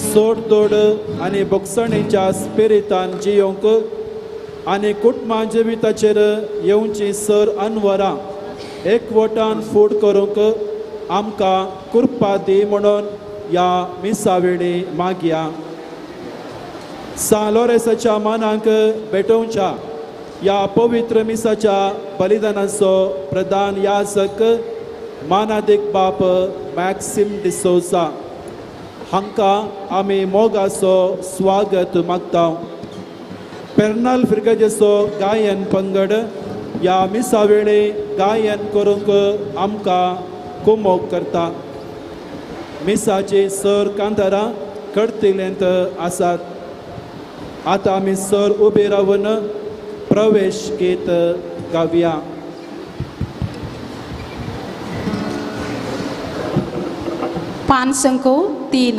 सोडतोड आनी भोगसणेच्या स्पिरितान जियोंक आनी कुटुंबा जिविताचेर येवची सर अनवरां एकवटान फूड करूंक आमकां कृपा दी म्हणून ह्या मिसा वेळी मागया. सान लोरेसाच्या मानाक भेटोवच्या ह्या पवित्र मिसाच्या बलिदानाचो प्रधान याजक मानादीक बाप मॅक्सिम डिसोजा हांकां आमी मोगाचो स्वागत मागता. पेर्नाल फिर्गजेचो गायन पंगड ह्या मिसा वेळी गायन करूंक आमकां कुमोक करता. मिसाची सर कांतारां कडतिलेंत आसात. आतां आमी सर उबे रावन प्रवेश गीत गावया. पान संको 3.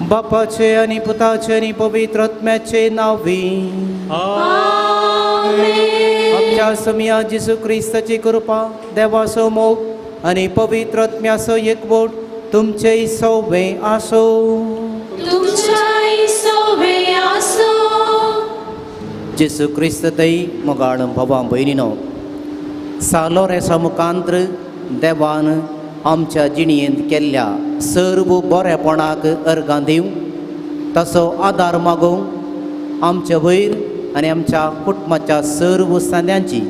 बापाचे आनी पुताचे आनी पवित्र आत्म्याचे नांवी आमच्या समिया जेजू क्रिस्ताची कृपा, देवाचो मोग आनी पवित्र आत्म्याचो एकवट तुमचे सवे आसो. जेजू क्रिस्त तय मोगाळ भावा भयणीनो, सालोरेसा मुखांत्र देवान आमच्या जिणेंत केल्ल्या सर्व बरेपणाक अर्गां दिवं, तसो आदार मागूंक आमच्या वयर आनी आमच्या कुटुंबाच्या सर्व सांद्यांची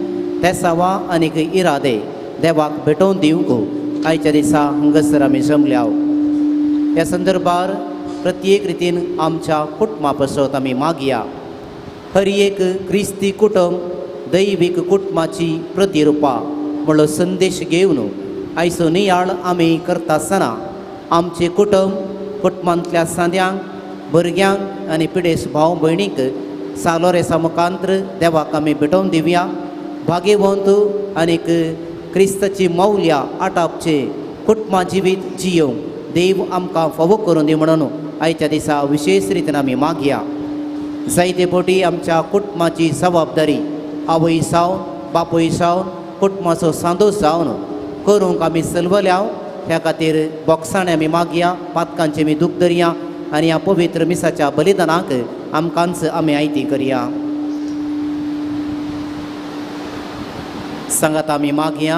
तेसावा आनी इरादे देवाक भेटोवन दिवंक आयच्या दिसा हांगासर आमी जमल्या. ह्या संदर्भार प्रत्येक रितीन आमच्या कुटुंबा पासत आमी मागया. हर एक क्रिस्ती कुटुंब दैवीक कुटुंबाची प्रतिरुपा म्हणलो संदेश घेवन आयचो नियाळ आमी करता आसतना आमचें कुटुंब, कुटुंबांतल्या सांद्यांक, भुरग्यांक आनी पिडेस भाव भयणीक सालोरेसा मुखांत्र देवाक आमी भेटोवन दिवया. भाग्यवंत आनीक क्रिस्ताची मौल्या आटापचे कुटुंबा जिवीत जियोवंक देव आमकां फावो करून दी म्हणून आयच्या दिसा विशेश रितीन आमी मागया. जायते फावटी आमच्या कुटुंबाची जबाबदारी आवय जावन बापूय जावन कुटुंबाचो सांदो जावन करूंक आमी सलवल्या. ह्या खातीर बोगसाणे आमी मागया, पातकांचे आमी दूख धरया आनी ह्या पवित्र मिसाच्या बलिदानाक आमकांच आमी आयती करया. सांगात आमी मागया.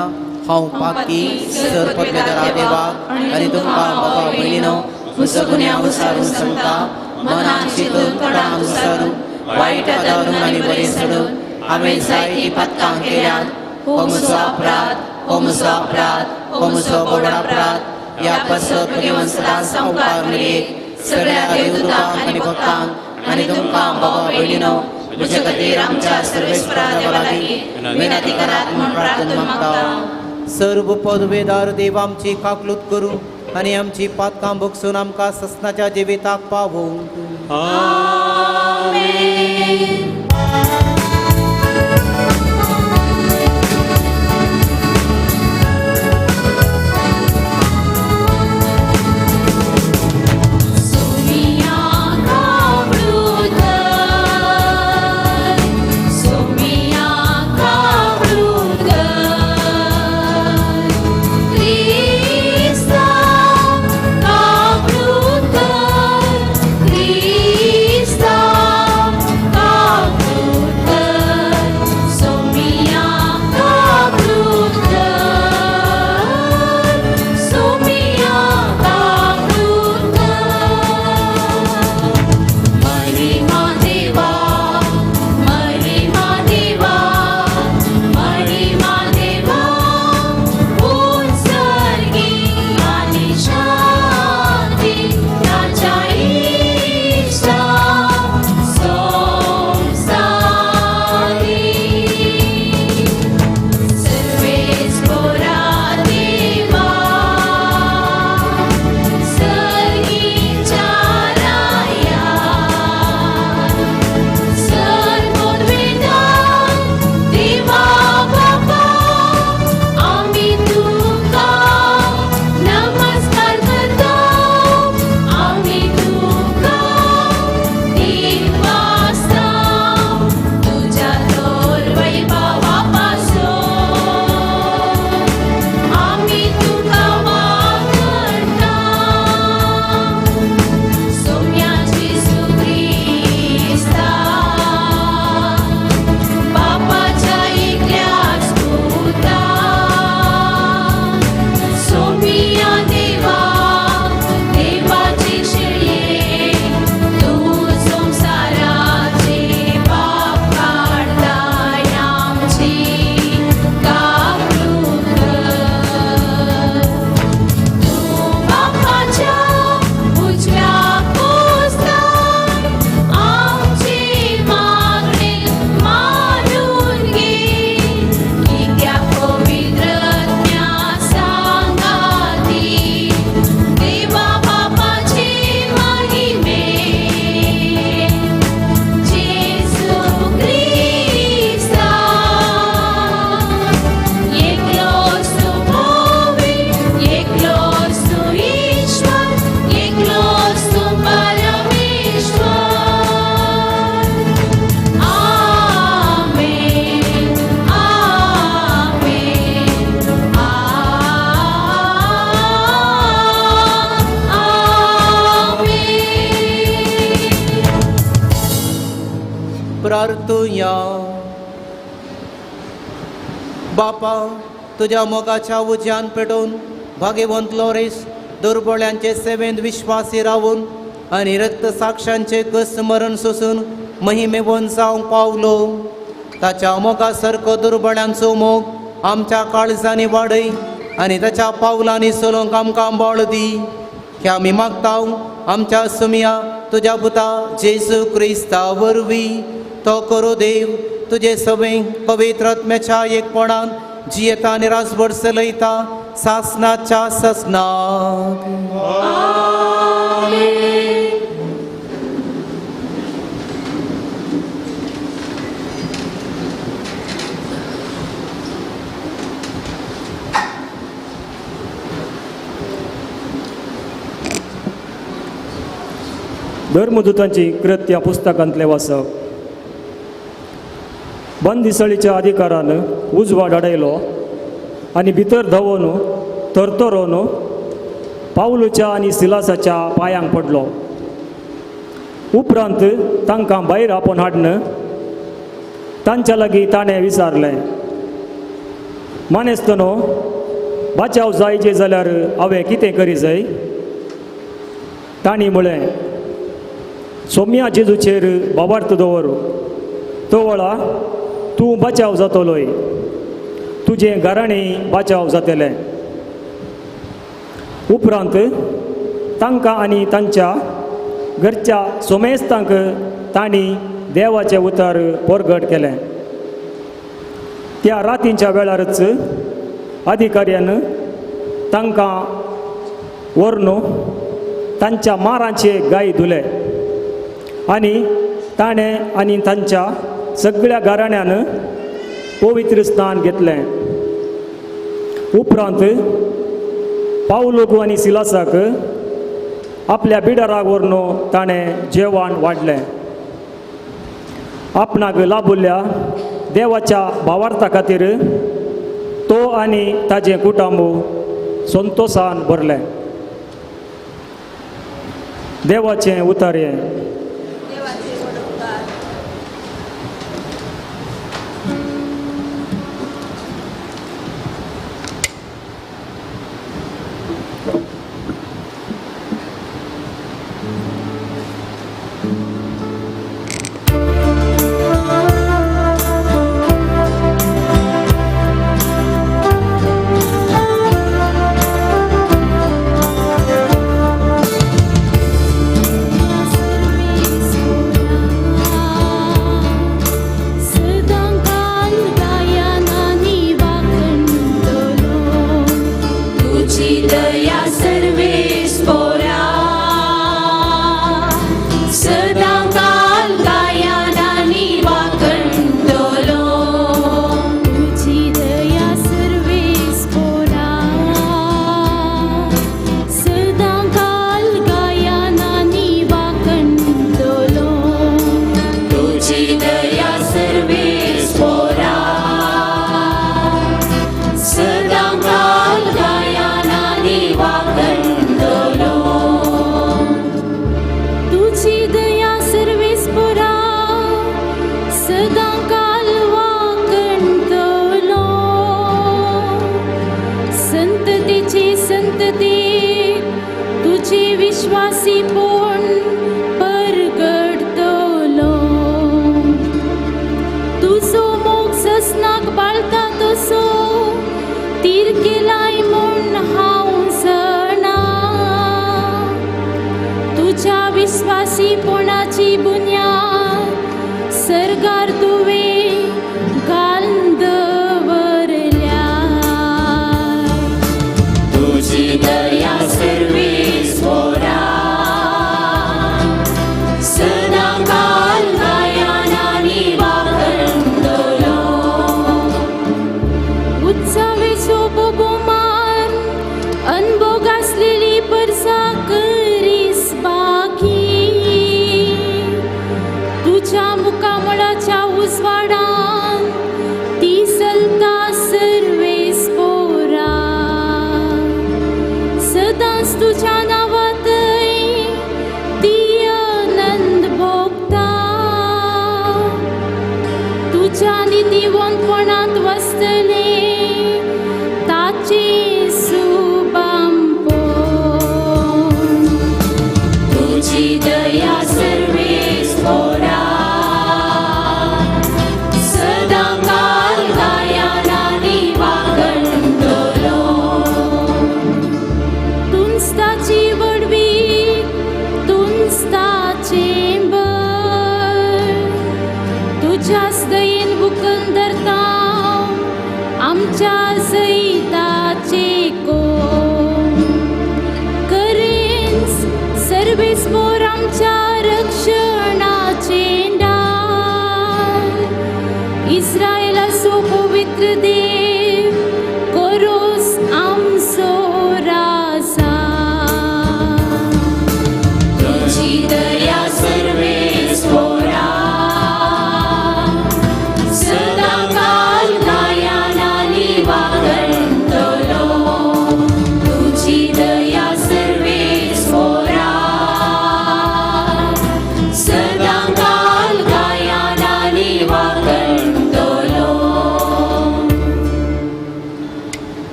हांव पाकी सर पदवेदारा देवाक आनी तुमकां बाबा भयणीनो म्हजो गुन्यांव विचारून सांगता, मनान चिंतून तोंडान विचारून वायट आदारून आनी बरें सोडून हांवें जायतीं पातकां केल्यांत. हो म्हजो अपराध, हो म्हजो अपराध, हो म्हजो व्हड अपराध. ह्या पासत भगवान सदांच संवकार मेरेक सगळ्या देवदूतांक आनी भक्तांक आनी तुमकां भावा भयणीनो म्हजे खातीर आमच्या सर्वेस्परा देवा लागीं विनंती करात म्हूण प्रार्थना मागता. सर्व पदवेदार देव आमची काकलूत करूं आनी आमची पातकां भोगसून आमकां ससनाच्या जिविताक पावोवंक. आमेन. प्रार्थुया. बापा, तुज्या मोगाच्या उज्यान पेटोवन भाग्यवंत लोरेश दुर्बळ्यांचे सेवेंत विश्वासी रावून आनी रक्त साक्षांचे कस मरण सोसून महिमेवन जावंक पावलो. ताच्या मोगा सारको दुर्बळ्यांचो मोग आमच्या काळजांनी वाडय आनी ताच्या पावलांनी चलोवंक आमकां बळ दी. की आमी मागता आमच्या सुमया तुज्या पुता जेजू क्रिस्ता वरवीं. तो करो देव तुजे सवे पवित्र आत्म्याच्या एकपणान जियेता आनी राजवट चलयता सासनाच्या सासनाक. धर्मदूतांची कृत्या पुस्तकांतलें वाचप. बंदिसळीच्या अधिकारान उजवाड अडयलो आनी भितर धांवून तरतरोन पावलूच्या आनी सिलासाच्या पांयांक पडलो. उपरांत तांकां भायर आपोवन हाडन तांच्या लागीं ताणें विचारलें, मानेस्तनो, बाचाव जायचे जाल्यार हांवें कितें करी जाय? तांणी म्हळें, सोम्या जेजूचेर बाबार्थ दवर, तवळा तूं बचाव जातलोय, तुजें घराणें बचाव जातलें. उपरांत तांकां आनी तांच्या घरच्या सोमेस्तांक तांणी देवाचें उतर परगट केलें. त्या रातींच्या वेळारच अधिकाऱ्यान तांकां व्हरून तांच्या मारांचे गाय धुले आनी ताणें आनी तांच्या सगळ्या घराण्यान पवित्र स्थान घेतलें. उपरांत पावलोक आनी सिलासाक आपल्या बिडाराक व्हरून ताणें जेवण वाडलें. आपणाक लाभुल्ल्या देवाच्या भावार्था खातीर तो आनी ताजें कुटुंब संतोशान भरलें. देवाचें उतर हें.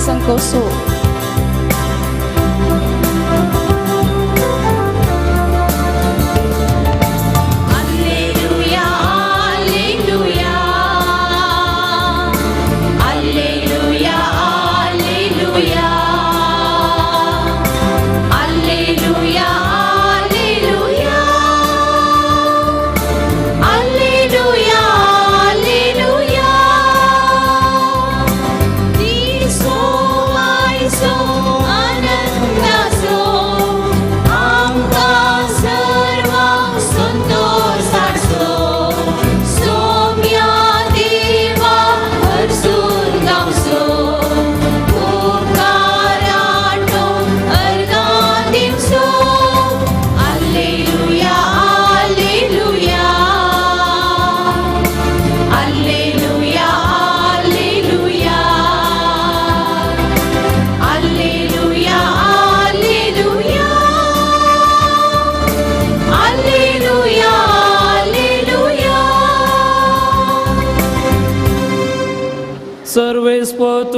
Sankoso. Alleluia, alleluia, alleluia.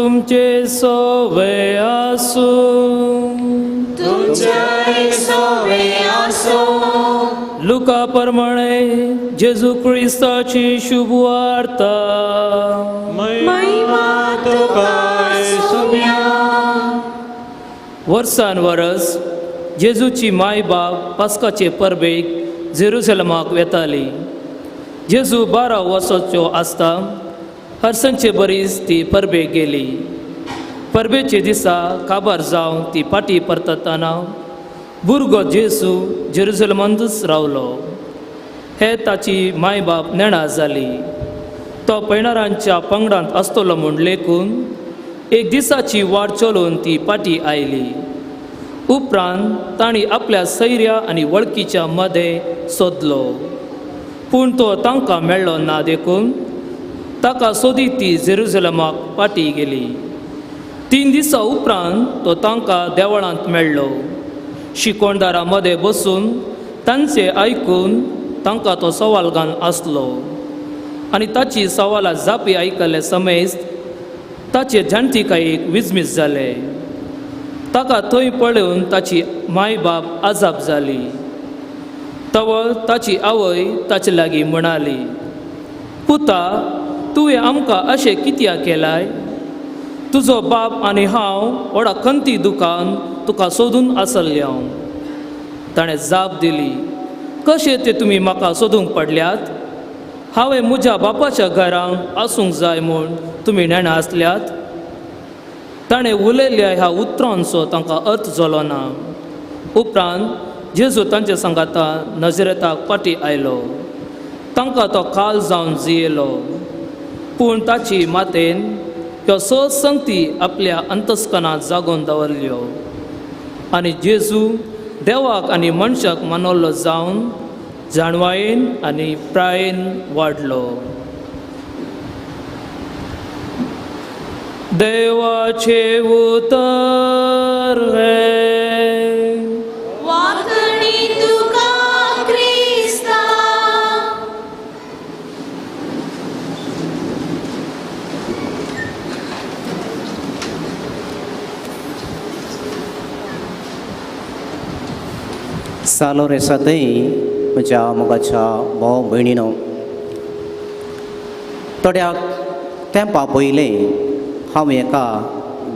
तुमचे सोवे आसूं. तुमच्याय सोवे आसूं. लुका प्रमाणे जेजू क्रिस्ताची शुभ वार्ता. महिमा तुका सोम्या. वर्सान वरस जेजूची माय बाप पास्काचे परबेक जेरुसलमाक वेताली. जेजू 12 वर्सांच्यो आसता हरसनचे बरीच ती परबेक गेली. परबेचे दिसा काबार जावन ती पाटी परततना भुरगो जेजू जेरुसलमांतूच रावलो. हे ताची माय बाप नेणा जाली. तो पैणारांच्या पंगडांत आसतलो म्हूण लेखून एक दिसाची वाट चलोवन ती पाटी आयली. उपरांत तांणी आपल्या सैऱ्या आनी वळखीच्या मदें सोदलो, पूण तो तांकां मेळ्ळो ना. देखून ताका सोदीत ती जेरुजलमाक पाटी गेली. 3 दिसां उपरांत तो तांकां देवळांत मेळ्ळो. शिकोणदारां मदें बसून तांचे आयकून तांकां तो सवाल घालून आसलो आनी ताची सवालां जापी आयकल्ले समेस्त ताचे जाणटिकायेक विजमीस जाले. ताका थंय पळोवन ताची माय बाप आजाप जाली. तवळ ताची आवय ताचे लागीं म्हणाली, पुता, तुवें आमकां अशें कित्याक केलाय? तुजो बाप आनी हांव व्हडा खंती दुकान तुका सोदून आसल्ले हांव. ताणें जाप दिली, कशें ते तुमी म्हाका सोदूंक पडल्यात? हांवें म्हज्या बापाच्या घरांत आसूंक जाय म्हूण तुमी नेणा आसल्यात? ताणें उलयल्ल्या ह्या उतरांचो तांकां अर्थ जालो ना. उपरांत जेजू तांचे सांगाता नजरेताक फाटीं आयलो. तांकां तो काल जावन जियेलो, पूण ताची मातेन ह्यो स संगती आपल्या अंतस्कनांत जागोवन दवरल्यो. आनी जेजू देवाक आनी मनशाक मानवल्लो जावन जाणवायेन आनी प्रायेन वाडलो. देवाचे उतर हें. वाकणी तुका क्रिस्ता. सालो रेसातय म्हज्या मोगाच्या भाव भयणीनो, थोड्या तेंपा पयलें हांव एका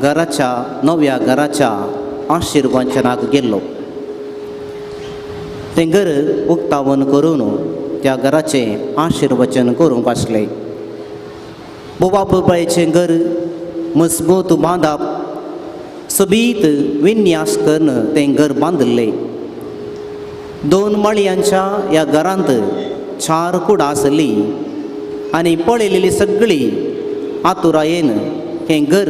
घराच्या नव्या घराच्या आशिर्वचनाक गेल्लो. तें घर उक्तावन करून त्या घराचें आशिर्वचन करूंक आसलें. बोवा पुरबायेचें घर मजबूत बांदप, सोबीत विन्यास करून तें घर बांदिल्लें. 2 माळयांच्या ह्या घरांत 4 कुडां आसली आनी पळयलेली सगळी आतुरायेन हें घर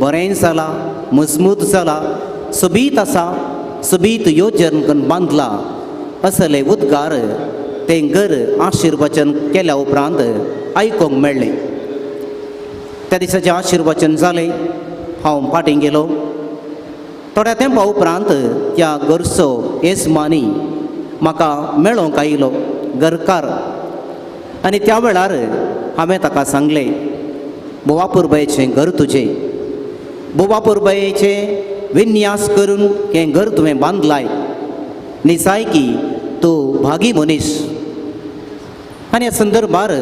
बरें जालां, मजबूत जालां, सोबीत आसा, सोबीत योजन करून बांदलां असले उद्गार तें घर आशिर्वचन केल्या उपरांत आयकूंक मेळ्ळें. त्या दिसाचें आशिर्वचन जालें, हांव फाटीं गेलो. थोड्या तेंपा उपरांत त्या घरचो येजमानी म्हाका मेळोंक आयलो, घरकार. आनी त्या वेळार हांवें ताका सांगलें, बोवा पुरबायेचें घर तुजें, बोवा पुरबायेचें विन्यास करून हें घर तुवें बांदलाय, निसायकी तूं भागी मनीस. आनी ह्या संदर्भार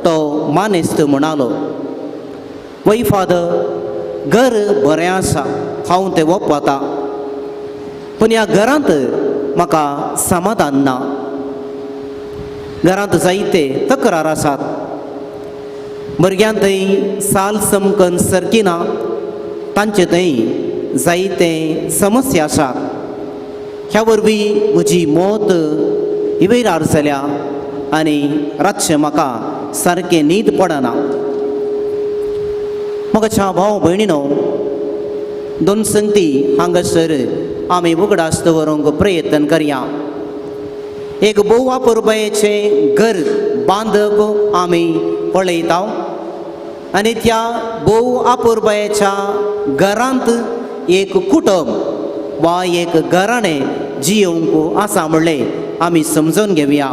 तो मानेस्त म्हणालो, वय फादर, घर बरें आसा, हांव तें वोपता, पूण ह्या घरांत म्हाका समाधान ना. घरांत जायते तक्रार आसात, भुरग्यां थंय साल समकन सरकी ना, तांचे थंय जायते समस्या आसात. ह्या वरवीं म्हजी मौत इवेरार जाल्या आनी रातचें म्हाका सारकें न्हीद पडना. म्हज्या भाव भयणीनो, 2 संगती हांगासर आमी उगडास दवरूंक प्रयत्न करया. एक बोवा पुरबायेचें घर बांदप आमी पळयता आनी त्या भोव आपुरबायेच्या घरांत एक कुटुंब वा एक घराणें जियोवंक आसा म्हणलें आमी समजून घेवया.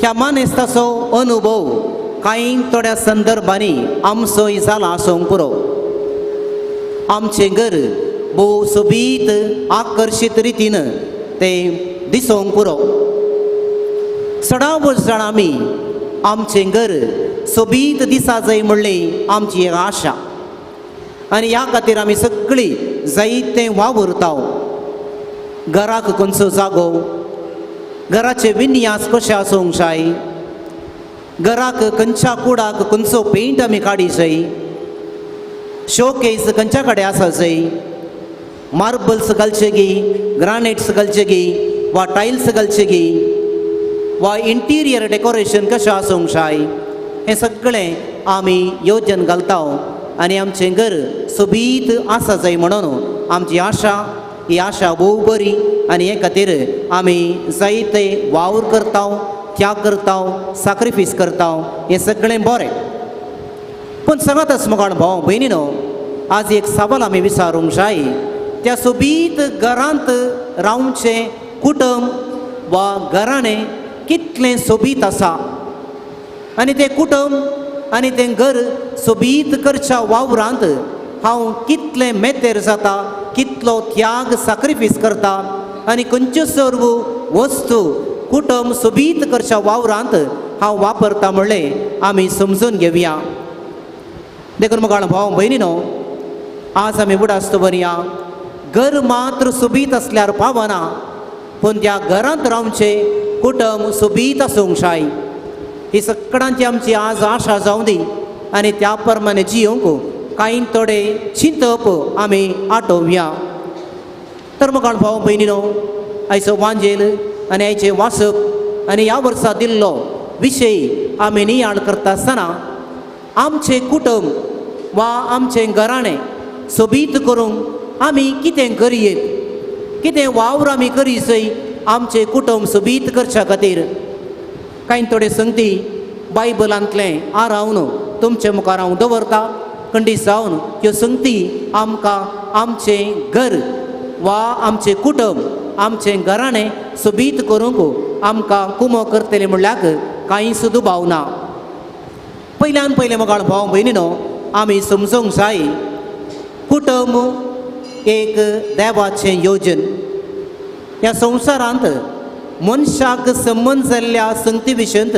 ह्या मानेस्ताचो अनुभव कांय थोड्या संदर्भांनी आमचोय जाला आसूंक पुरो. आमचें घर भोव सोबीत आकर्शीत रितीन तें दिसोंक पुरो. सदांच जाण आमी आमचें घर सोबीत दिसा जाय म्हणली आमची एक आशा आनी ह्या खातीर आमी सगळीं जायतें वावुरता. घराक खंयचो जागो, घराचे विन्यास कशें आसूंक जाय, घराक खंयच्या कुडाक खंयचो पेंट आमी काडी जाय, शोकेस खंयच्या कडेन आसा जाय, मार्बल्स घालचे गी, ग्रानायट्स घालचे गी वा टायल्स घालचे गी वा इंटिरियर डेकोरेशन कशें आसूंक जाय, हें सगळें आमी योजन घालता आनी आमचें घर सोबीत आसा जाय म्हणून आमची आशा. ही आशा भोव बरी आनी हे खातीर आमी जायते वावर करता, त्याग करता, साक्रिफीस करता, हें सगळें बरें. पूण सांगात मोगाळ भाव भयणीनो, आज एक सवाल आमी विचारूंक जाय, त्या सोबीत घरांत रावचें कुटुंब वा घराणें कितलें सोबीत आसा आनी तें कुटुंब आनी तें घर सोबीत करच्या वावरांत हांव कितलें मेतेर जाता, कितलो त्याग साक्रिफीस करता आनी खंयच्यो सर्व वस्तू कुटुंब सोबीत करच्या वावरांत हांव वापरता म्हणलें आमी समजून घेवया. देखून मोगाळ भाव भयणीनो, आज आमी उडास दवरया, घर मात्र सोबीत आसल्यार पावना, पूण त्या घरांत रावचें कुटुंब सोबीत आसूंक जाय. ही सगळ्यांची आमची आज आशा जावं दी आनी त्या प्रमाणे जियोंक कांय थोडे चिंतप आमी आठोवया. तर मोगाळ भाव भयणीनो, आयचो वांजेल आनी आयचें वाचप आनी ह्या वर्सा दिल्लो विशय आमी नियाळ करता आसतना आमचें कुटुंब वा आमचें घराणें सोबीत करूंक आमी कितें करयेत, कितें वावर आमी करीसय आमचें कुटुंब सोबीत करच्या खातीर. कांय थोडे संगती बायबलांतलें आरावन तुमचे मुखार हांव दवरता. खंडीत जावन ह्यो संगती आमकां आमचें घर वा आमचें कुटुंब आमचें घराणें सोबीत करूंक आमकां कुमो करतलें म्हणल्यार कांयच दुबाव ना. पयल्यान पयलें मोगाळ भाव भयणीनो, आमी समजूंक जाय कुटुंब एक देवाचें योजन. ह्या संवसारांत मनशाक संबंद जाल्ल्या संगती विशयंत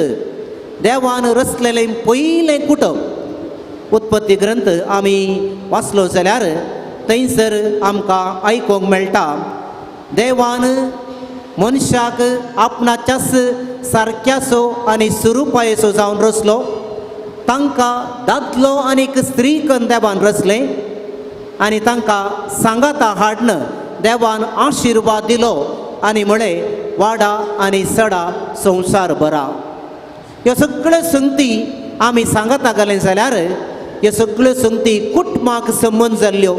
देवान रचलेलें पयलें कुटुंब उत्पत्ती ग्रंथ आमी वाचलो जाल्यार थंयसर आमकां आयकूंक मेळटा, देवान मनशाक आपणाच्याच सारक्याचो आनी स्वरुपायेचो जावन रचलो, तांकां दादलो आनी एक स्त्री कन्न देवान रचलें आनी तांकां सांगाता हाडन देवान आशिर्वाद दिलो आनी म्हळें वाडा आनी सडा संवसार बरा. ह्यो सगळ्यो संगती आमी सांगाता घालें जाल्यार ह्यो सगळ्यो संगती कुटुंबाक संबंद जाल्ल्यो.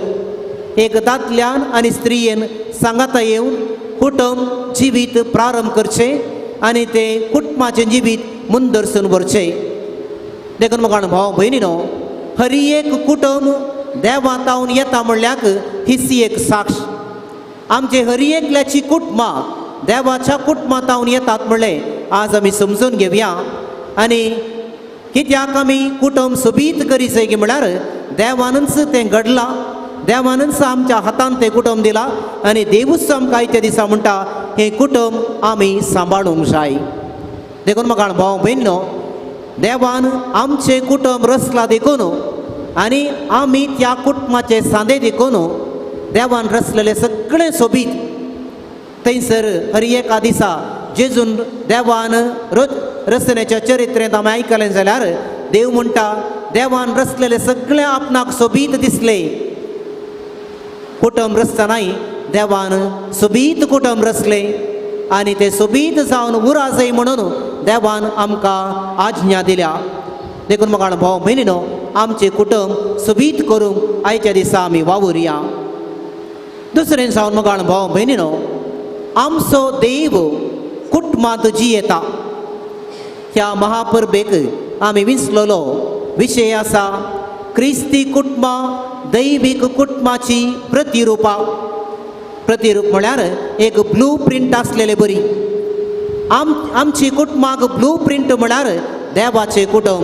एक दादल्यान आनी स्त्रियेन सांगाता येवन कुटुंब जिवीत प्रारंभ करचें आनी तें कुटुंबाचें जिवीत मुंदरसून व्हरचें. देखून मोगाळ भाव भयणीनो, हरी एक कुटुंब देवा तावन येता म्हणल्याक हीच एक साक्ष. आमचे हरी एकल्याची कुटुंबां देवाच्या कुटुंबां तावन येतात म्हणलें आज आमी समजून घेवया. आनी कित्याक आमी कुटुंब सोबीत करी जाय म्हणल्यार देवानूच तें घडलां, देवानूच आमच्या हातान तें कुटुंब दिलां आनी देवूच आमकां आयच्या दिसा म्हणटा हें कुटुंब आमी सांबाळूंक जाय. देखून मोगाळ भाव भयणीनो, देवान आमचें कुटुंब रचलां देखून आनी आमी त्या कुटुंबाचे सांदे देखून देवान रचलेलें सगळें सोबीत. थंयसर हर एका दिसा जेजून देवान रचनेच्या चरित्रेंत आमी आयकलें जाल्यार देव म्हणटा देवान रचलेलें सगळें आपणाक सोबीत दिसलें. कुटुंब रचतनाय देवान सोबीत कुटुंब रचलें आनी तें सोबीत जावन उरा जाय म्हणून देवान आमकां आज्ञा दिल्या. देखून मोगाळ भाव भयणीनो, आमचें कुटुंब सोबीत करूंक आयच्या दिसा आमी वावुरया. दुसरें जावन मोगाळ भाव भयणीनो, आमचो देव कुटुंबांत जियेता. ह्या महापरबेक आमी विंचलेलो विशय आसा क्रिस्ती कुटुंबां दैवीक कुटुंबाची प्रतिरुपां. प्रतिरूप म्हळ्यार एक ब्लू प्रिंट आसलेले बरी. आमची कुटुंबाक ब्लू प्रिंट म्हळ्यार देवाचें कुटुंब.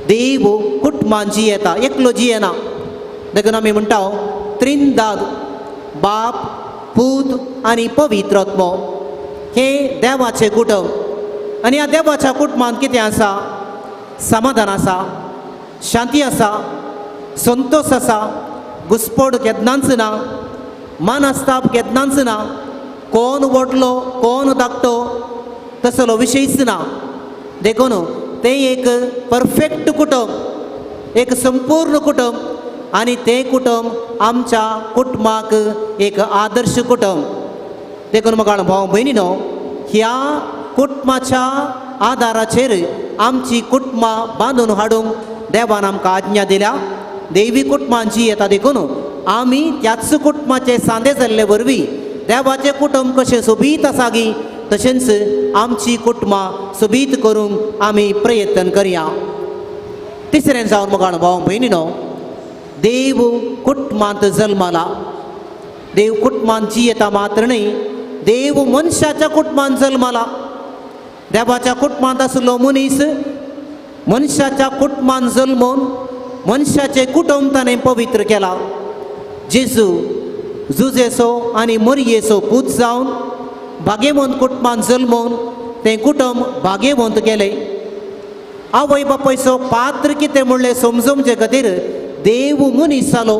देव कुटुंबान जियेता, एकलो जियेना. देखून आमी म्हणटा त्रिंदाद, बाप, पूत आनी पवित्र आत्मो हे देवाचें कुटुंब. आनी ह्या देवाच्या कुटुंबांत कितें आसा? समाधान आसा, शांती आसा, संतोश आसा, घुस्पड केन्नाच ना, मानस्ताप केन्नाच ना, कोण व्हडलो कोण धाकटो तसलो विशयच ना. देखून तें एक परफेक्ट कुटुंब, एक संपूर्ण कुटुंब आनी तें कुटुंब आमच्या कुटुंबाक एक आदर्श कुटुंब. देखून म्हाका भाव भयणीनो, ह्या कुटुंबाच्या आदाराचेर आमची कुटुंबां बांदून हाडूंक देवान आमकां आज्ञा दिल्या. देवी कुटुंबांची येता, देखून आमी त्याच कुटुंबाचे सांदे जाल्ले वरवीं देवाचें कुटुंब कशें सोबीत आसा गी तशेंच आमची कुटुंबां सोबीत करूंक आमी प्रयत्न करया. तिसरें जावन मोगाळ भाव भयणीनो, देव कुटुंबांत जल्माला. देव कुटुंबांत जियेता मात्र न्हय, देव मनशाच्या कुटुंबांत जल्माला. देवाच्या कुटुंबांत आशिल्लो मनीस मनशाच्या कुटुंबांत जल्मून मनशाचें कुटुंब ताणें पवित्र केलां. जेजू जुजेचो आनी मरयेचो पूत जावन भागेवंत कुटुंबांत जल्मून तें कुटुंब भागेवंत केलें. आवय बापायचो पात्र कितें म्हणलें समजोवचे खातीर देव मनीस जालो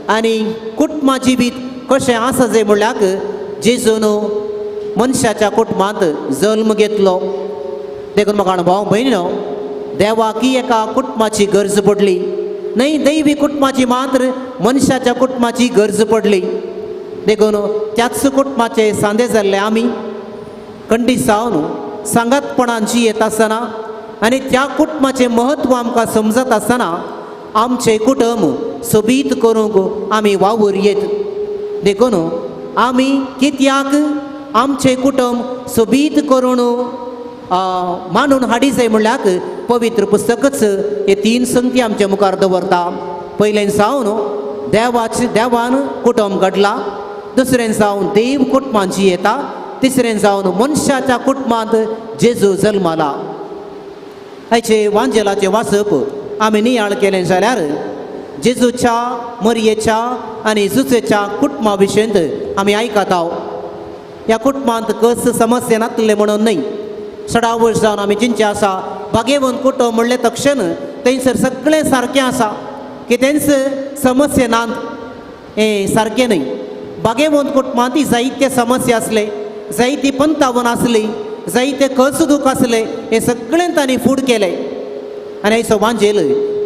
आनी कुटुंबा जिवीत कशें आसा जाय म्हणल्यार जेजून मनशाच्या कुटुंबांत जल्म घेतलो. देखून म्हाका भाव भयणीनो, देवाकी एका कुटुंबाची गरज पडली न्हय, दैवी कुटुंबाची मात्र मनशाच्या कुटुंबाची गरज पडली. देखून त्याच कुटुंबाचे सांदे जाल्ले आमी खंडीत जावन सांगातपणान जियेत आसतना आनी त्या कुटुंबाचें म्हत्व आमकां समजत आसतना आमचें कुटुंब सोबीत करूंक आमी वावर येत. देखून आमी कित्याक आमचें कुटुंब सोबीत करून मानून हाडी जाय म्हणल्यार पवित्र पुस्तकच हे तीन संगती आमच्या मुखार दवरता. पयलें जावन देवाचे देवान कुटुंब घडला, दुसरें जावन देव कुटुंबांत जियेता, तिसरें जावन मनशाच्या कुटुंबांत जेजू जल्माला. आयचे वांजेलाचें वाचप आमी नियाळ केलें जाल्यार जेजूच्या, मरयेच्या आनी जुजेच्या कुटुंबा विशयंत आमी आयकता. ह्या कुटुंबांत कस समस्या नासले म्हणून न्हय, सडावश जावन आमी जिंचे आसा भागेवंत कुटुंब म्हणलें तक्षण थंयसर सगळें सारकें आसा, कितेंच समस्या नात हें सारकें न्हय. भागेवंत कुटुंबांत जायते समस्या आसले, जायती पंतावन आसली, जायते कस दूख आसले, हें सगळें तांणी फूड केलें. आनी आयचो वांजेल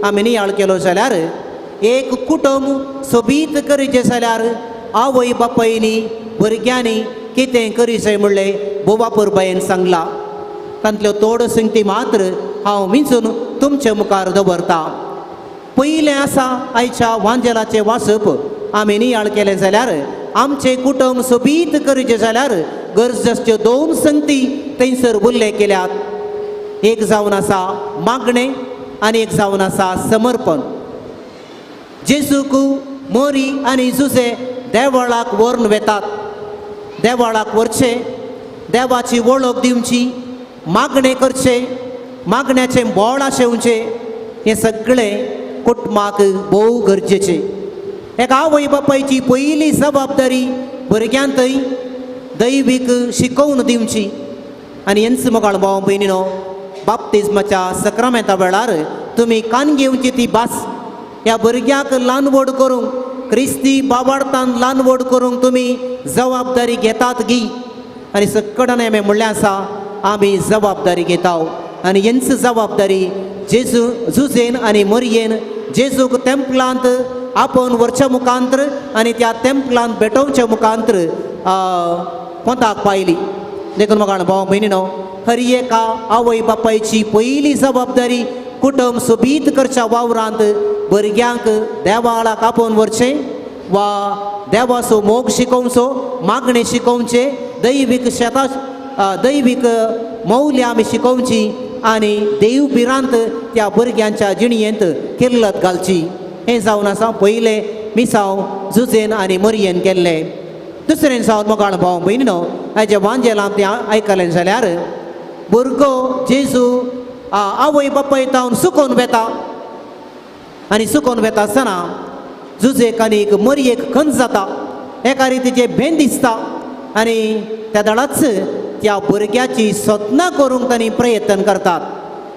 आमी नियाळ केलो जाल्यार एक कुटुंब सोबीत करीचें जाल्यार आवय बापायनी भुरग्यांनी कितें करी जाय म्हणलें बोवा पुरबायेन सांगलां. तांतल्यो थोड्यो संगती मात्र हांव विंचून तुमचे मुखार दवरता. पयलें आसा आयच्या वांजेलाचें वाचप आमी नियाळ केलें जाल्यार आमचें कुटुंब सोबीत करीचें जाल्यार गरज आसच्यो दोन संगती थंयसर उल्लेख केल्यात. एक जावन आसा मागणें आनी एक जावन आसा समर्पण. जेजूक मोरी आनी जुजे देवळाक व्हरून वेतात. देवळाक व्हरचें, देवाची वळख दिवची, मागणें करचें, मागण्याचें बोळ आशेवचें, हें सगळें कुटुंबाक भोव गरजेचें. एका आवय बापायची पयली जबाबदारी भुरग्यांतय दैवीक शिकोवन दिवची. आनी हेंच मोगाळ भाव भयणीनो, बाप्तिज्माच्या सक्रामेंता वेळार तुमी कान घेवची ती भास ह्या भुरग्याक ल्हान व्हड करूंक, क्रिस्ती बाबाडतान ल्हान व्हड करूंक तुमी जबाबदारी घेतात गी. आनी सकडान हांवें म्हणलें आसा आमी जबाबदारी घेता. आनी हेंच जबाबदारी जेजू जुजेन आनी मरयेन जेजूक तेंपलांत आपोवन व्हरच्या मुखांत्र आनी त्या तेंपलांत भेटोवच्या मुखांत्र पोंताक पायली. देखून म्हाका भाव भयणीनो, हर एका आवय बापायची पयली जबाबदारी कुटुंब सोबीत करच्या वावरांत भुरग्यांक देवाळाक आपोवन व्हरचें वा देवाचो मोग शिकोवचो, मागणें शिकोवचें, दैवीक शेतां दैवीक मौल्यां आमी शिकोवची आनी देव भिरांत त्या भुरग्यांच्या जिणयेंत किल्लत घालची. हें जावन आसा पयलें मिसांव जुजेन आनी मरयेन केल्लें. दुसरें जावन मोगाळ भाव भयणीनो, हाजे वांजेलां तें आयकलें जाल्यार भुरगो जेजू आवय बापाय तावन सुकोवन वेता आनी सुकोवन वेता आसतना जुजेक आनी मरयेक खंत जाता, एका रितीचें भेन दिसता आनी त्या दळाच त्या भुरग्याची सोदना करूंक तांणी प्रयत्न करतात.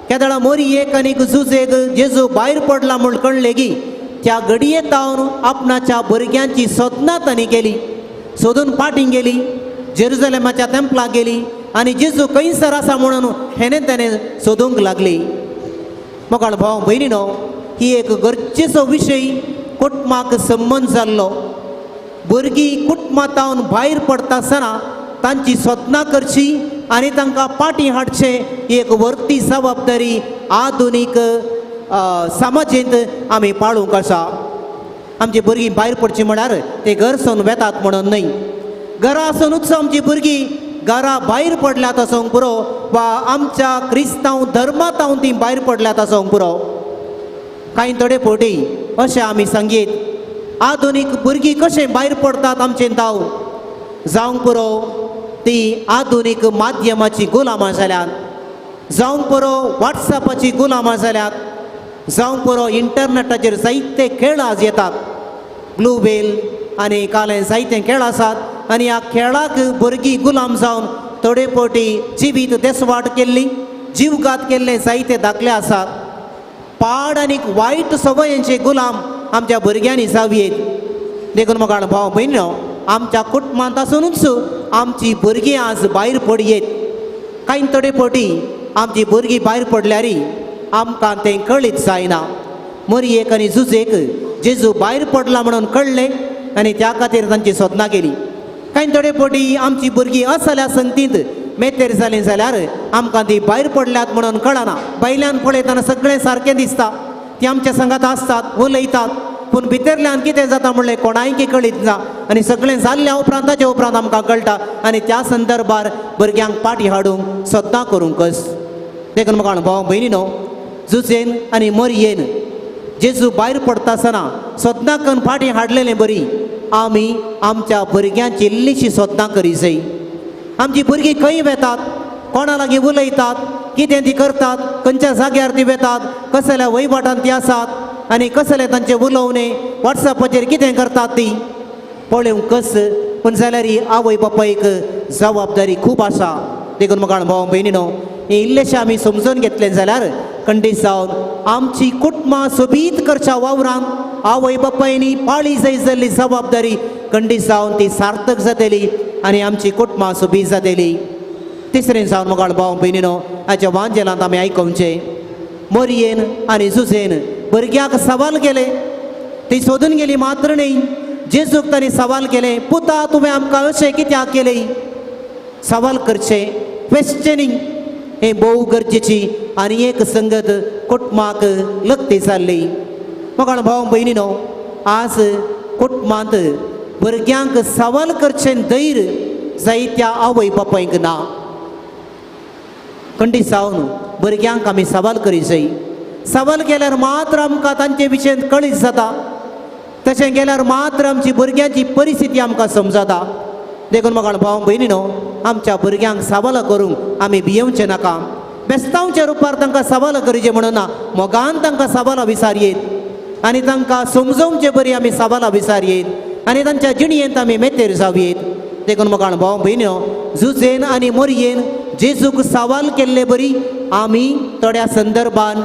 केदळा मोरयेक आनी जुजेक जेजू भायर पडला म्हूण कळ्ळें की त्या घडये तावन आपणाच्या भुरग्यांची सोदना तांणी केली, सोदून पाटीं गेली, जेरुजलेमाच्या तेंपलाक गेली आनी जेजू खंयसर आसा म्हणून हेणे तेणें सोदूंक लागली. मोगाळ भाव भयणीनो, ही एक गरजेचो विशय कुटुंबाक संबंद जाल्लो. भुरगीं कुटुंबांतावन भायर पडटा आसतना तांची सोदना करची आनी तांकां पाटी हाडचें ही एक व्हरती जबाबदारी आधुनीक समाजेंत आमी पाळूंक आसा. आमची भुरगीं भायर पडचीं म्हळ्यार ते घर सोन वेतात म्हणून न्हय, घरा आसुनूच आमची भुरगीं घरा भायर पडल्यात आसूंक पुरो वा आमच्या क्रिस्तांव धर्मांत ती भायर पडल्यात आसूंक पुरो. कांय थोडे फावटी अशें आमी सांगीत आधुनीक भुरगीं कशें भायर पडटात आमचे ताव जावंक पुरो, ती आधुनीक माध्यमाची गुलामां जाल्यात, जावंक पुरो वॉट्सॅपाची गुलामां जाल्यात, जावंक पुरो इंटरनेटाचेर जायते खेळ आज येतात, ब्लू वेल आनी काले जायते खेळ आसात आनी ह्या खेळाक भुरगीं गुलाम जावन थोडे फावटी जिवीत देसवाट केल्ली, जीवघात केल्ले जायते दाखले आसात. पाड आनी वायट सवयांचे गुलाम आमच्या भुरग्यांनी जावयेत. देखून मोगाळ भाव भयणीनो, आमच्या कुटुंबांत आसुनूच आमची भुरगीं आज भायर पडयेत. कांय थोडे फावटी आमची भुरगीं भायर पडल्यार आमकां तें कळीत जायना. मोरयेक आनी जुजेक जेजू भायर पडला म्हणून कळ्ळें आनी त्या खातीर तांची सोदना केली. कांय थोडे फावटी आमची भुरगीं असल्या संगतींत मेतेर जालीं जाल्यार आमकां ती भायर पडल्यात म्हणून कळना. भायल्यान पळयतना सगळें सारकें दिसता, ती आमच्या संगात आसतात, उलयतात, पूण भितरल्यान कितें जाता म्हणलें कोणायकी कळीत ना आनी सगळें जाल्ल्या उपरांत ताचे उपरांत आमकां कळटा आनी त्या संदर्भार भुरग्यांक पाटी हाडूंक सद्दां करूंकच. देखून म्हाका भाव भयणीनो, जुजेन आनी मोरयेन जेजू भायर पडटा आसतना सद्दां करून फाटीं हाडलेलें बरी आमी आमच्या भुरग्यांची इल्लीशी सद्दां करी जाय. आमची भुरगीं खंय वेतात, कोणा लागीं उलयतात, कितें ती करतात, खंयच्या जाग्यार ती वेतात, कसल्या वहिवाटान ती आसात आनी कसलें तांचें उलोवणें, वॉट्सॅपाचेर कितें करतात ती पळोवंक कस. पूण जाल्यार आवय बापायक जबाबदारी खूब आसा. देखून म्हाका भाव भयणीनो, हें इल्लेशें आमी समजून घेतलें जाल्यार खंडीत जावन आमची कुटुंबां सोबीत करच्या वावरान आवय बापायनी पाळी जाय जाल्ली जबाबदारी खंडीत जावन ती सार्थक जातली आनी आमची कुटुंबां सोबीत जातली. तिसरें जावन मोगाळ भाव भयणीनो, हाच्या वांजेलांत आमी आयकोवचें मोरयेन आनी जुजेन भुरग्याक सवाल केले, ती सोदून गेली मात्र न्हय, जेजूक तांणी सवाल केलें, पुता तुवें आमकां अशें कित्याक केलें. सवाल करचें, क्वेश्चनींग हें भोव गरजेची आनी एक संगत कुटुंबाक लगती जाल्ली. मोगाळ भाव भयणीनो, आज कुटुंबांत भुरग्यांक सवाल करचें धैर्य जायत्या आवय बापायक ना. खंडीत जावन भुरग्यांक आमी सवाल करी जाय. सवाल केल्यार मात्र आमकां तांचे विशयन कळीत जाता, तशें केल्यार मात्र आमची भुरग्यांची परिस्थिती आमकां समजता. देखून म्हाका भाव भयणीनो, आमच्या भुरग्यांक सवाल करूंक आमी भियेवचें नाका. बेस्तांवच्या रुपार तांकां सवाल करचें म्हणून ना, मोगान तांकां सवालां विचारयेत आनी तांकां समजोवचे बरी आमी सवालां विचारयेत आनी तांच्या जिणयेंत आमी मेतेर जावयेत. देखून म्हाका भाव भयणीनो, जुजेन आनी मोरयेन जेजूक सवाल केल्ले बरी आमी थोड्या संदर्भान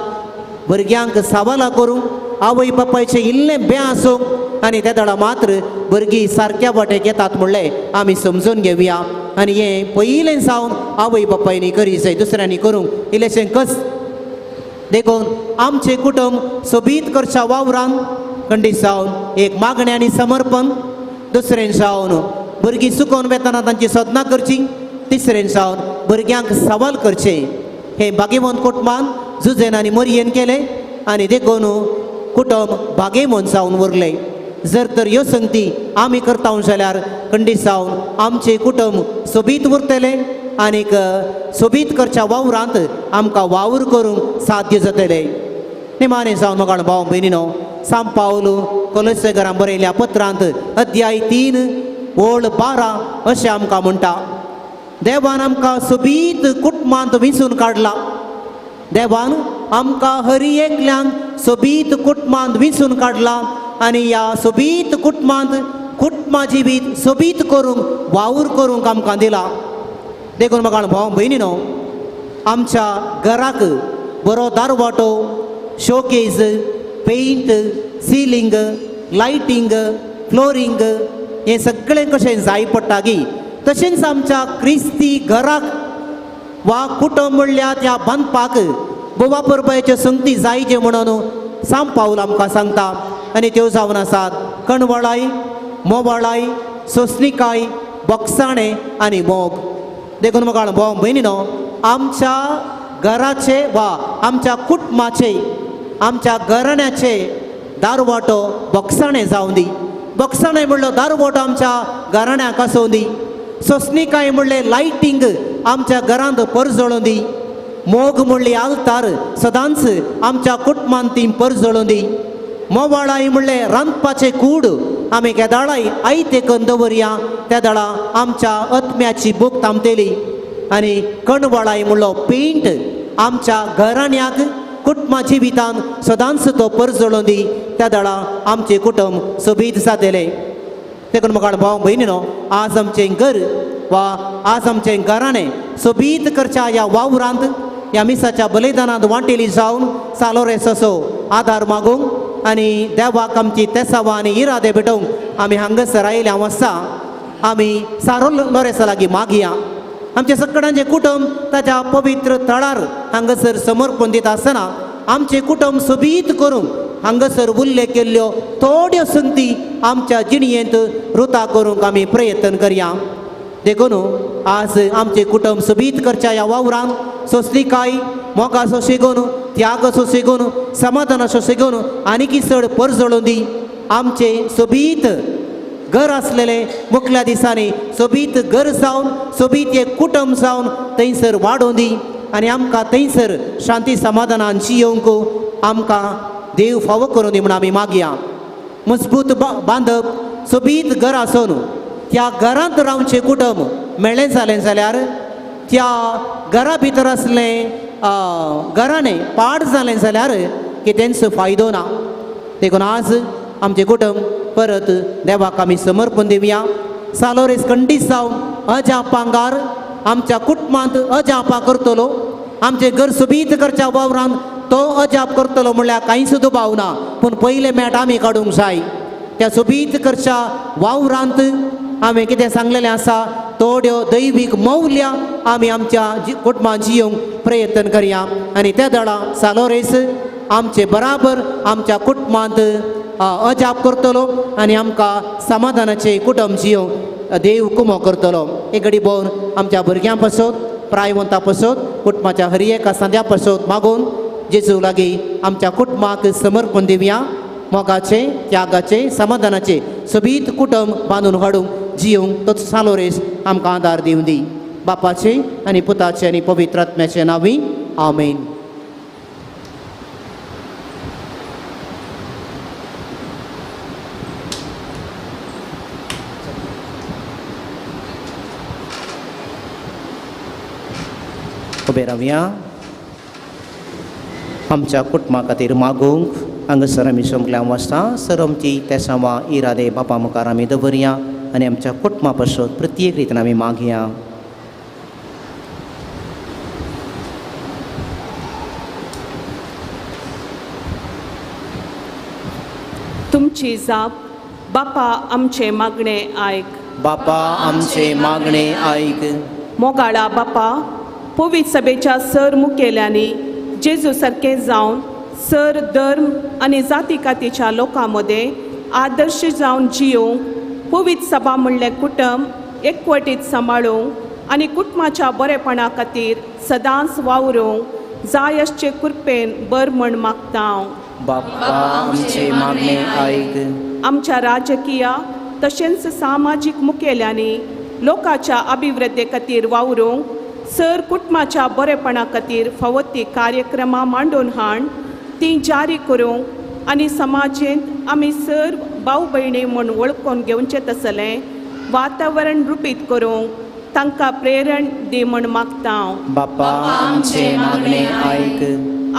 भुरग्यांक सवालां करूंक आवय बापायचें इल्लें बें आसूंक आनी ते दळा मात्र भुरगीं सारक्या वाटेक येतात म्हणलें आमी समजून घेवया. आनी हें पयलें जावन आवय बापायनी करी जाय, दुसऱ्यांनी करूंक इल्लेशें कस. देखून आमचें कुटुंब सोबीत करच्या वावरान खंडीत जावन एक मागणें आनी समर्पण, दुसरें जावन भुरगीं चुकोवन वेतना तांची सोदना करची, तिसरें जावन भुरग्यांक सवाल करचें. हें भागेवंत कुटुंबान जुजेन आनी मोरयेन केलें आनी देखून कुटुंब भागेवंत जावन उरलें. जर तर ह्यो संगती आमी करता जाल्यार खंडीत जावन आमचें कुटुंब सोबीत उरतलें आनीक सोबीत करच्या वावरांत आमकां वावर करूंक साध्य जातलें. निमाणें जावन मोगाळ भाव भयणीनो, सांत पावल कोलोसेकरां बरयल्या पत्रांत अध्याय 3 ओळ 12 अशें आमकां म्हणटा, देवान आमकां सोबीत कुटुंबांत विंचून काडला. देवान आमकां हरी एकल्यांक सोबीत कुटुंबांत विंचून काडला आनी ह्या सोबीत कुटुंबांत कुटुंबा जिवीत सोबीत करूंक वावर करूंक आमकां दिला. देखून म्हाका भाव भयणी न्हू, आमच्या घराक बरो दारवाटो, showcase, paint, ceiling, lighting, flooring हें सगळें कशें जाय पडटा गी, तशेंच आमच्या क्रिस्ती घराक वा कुटुंब म्हणल्यार त्या बांदपाक गोवा परबायच्यो संगती जायचे म्हणून सांग पावल आमकां सांगता. आनी त्यो जावन आसात कणवळाय, मोवाळाय, सोसणिकाय, बोगसाणें आनी मोग. देखून म्हाका भाव भयणी न्हू, आमच्या घराचे वा आमच्या कुटुंबाचे, आमच्या घराण्याचे दारवाटो बोगसाणें जावं दी. बोगसाणें म्हणलो दारवाटो आमच्या घराण्याक आसूं दी. सोसणिकाय म्हणलें लायटींग आमच्या घरांत परजळूं दी. मोग म्हणली आल्तार सदांच आमच्या कुटुंबांत ती परजळूं दी. मोवाळाय म्हणलें रांदपाचें कूड आमी केदाळाय आयते करून दवरया, त्या दळा आमच्या आत्म्याची भूक थांबतली. आनी कणवळाय म्हणलो पेंट आमच्या घराण्याक कुटुंबा जिवितान सदांच तो परजळूं दी, त्या दळा आमचें कुटुंब सोबीत जातलें. देखून म्हाका भाव भयणी न्हू, आज आमचें घर वा आज आमचें घराणें सोबीत करच्या ह्या वावरांत, ह्या मिसाच्या बलिदानांत वांटेली जावन सालोरेस असो आदार मागूंक आनी देवाक आमची तेसावां आनी इरादे भेटोवंक आमी हांगासर आयिल्ले आसा. आमी सारो लोरेसा लागीं मागया. आमच्या सगळ्यांचें कुटुंब ताच्या पवित्र थळार हांगासर समर्पण दिता आसतना आमचें कुटुंब सोबीत करूंक हांगासर उल्लेख केल्ल्यो थोड्यो संगती आमच्या जिणयेंत रुता करूंक आमी प्रयत्न करया. देखून आज आमचें कुटुंब सोबीत करच्या ह्या वावरांत सोंसणिकाय, मोगाचो शिगोवन, त्यागाचो शिगोवन, समाधानाचो शिगोवन आनीक चड परजळूं दी. आमचें सोबीत घर आसलेलें मुखल्या दिसांनी सोबीत घर जावन सोबीत एक कुटुंब जावन थंयसर वाडोवं दी आनी आमकां थंयसर शांती समाधानान जियोवंक आमकां देव फावो करूं दी म्हूण आमी मागया. मजबूत बांदप सोबीत घर आसून त्या घरांत रावचें कुटुंब मेळ्ळें जालें जाल्यार त्या घरा भितर आसलें घराणें पाड जालें जाल्यार कितेंच फायदो ना. देखून आज आमचें कुटुंब परत देवाक आमी समर्पण दिवया. सालोरेस खंडीत जावन अजापांगार आमच्या कुटुंबांत अजापां करतलो, आमचें घर सोबीत करच्या वावरांत तो अजाप करतलो म्हणल्यार कांयच दुबाव ना, पूण पयलें मेट आमी काडूंक जाय. त्या सोबीत करच्या वावरांत हांवें कितें सांगलेलें आसा थोड्यो दैवीक मौल्यां आमी आमच्या कुटुंबांत जियोवंक प्रयत्न करया आनी त्या दळा सालोरेस आमचे बराबर आमच्या कुटुंबांत अजाप करतलो आनी आमकां समाधानाचें कुटुंब जियोवंक देव कुमो करतलो. एक घडी भोवन आमच्या भुरग्यां पासत, प्रायवंता पासत, कुटुंबाच्या हर एका सांद्या पासत मागून जेजू लागीं आमच्या कुटुंबाक समर्पण दिवया. मोगाचें, त्यागाचें, समाधानाचें सोबीत कुटुंब बांदून हाडूंक जियोवंक तो सालोरेस आमकां आदार दिवं दी. बापाचें आनी पुताचें आनी पवित्र आत्म्याचें नांवी आमेन. उबे रावया. आमच्या कुटुंबा खातीर मागूंक हांगासर आमी सोंपल्या वाचता सर आमची तेसांवां इरादे बापा मुखार आमी दवरया आनी आमच्या कुटुंबा पासत प्रत्येक रितीन आमी मागया. तुमची जाप बापा आमचे मागणे आयक. बापा आमचे मागणे आयक. मोगाळा बापा, पवित्र सभेच्या सर मुखेल्यांनी जेजू सारकें जावन सर धर्म आनी जाती कातीच्या लोकां मदें आदर्श जावन जियोवंक पवित्र सभा म्हणलें कुटुंब एकवटीत सांबाळूंक आनी कुटुंबाच्या बरेपणा खातीर सदांच वावरूंक जाय आसचे कृपेन बर म्हण मागता हांव. बापा आमचे मागणे आयक. आमच्या राजकीय तशेंच सामाजीक मुखेल्यांनी लोकांच्या अभिवृद्धी खातीर वावरूंक सर कुटुंबाच्या बरेपणा खातीर फावो ती कार्यक्रमां मांडून हाड ती जारी करूंक आनी समाजेंत आमी सर भाव भयणी म्हूण वळखून घेवचें तसलें वातावरण रुपीत करूंक तांकां प्रेरण दी म्हण मागता. बापा आमचे मागणे आयक.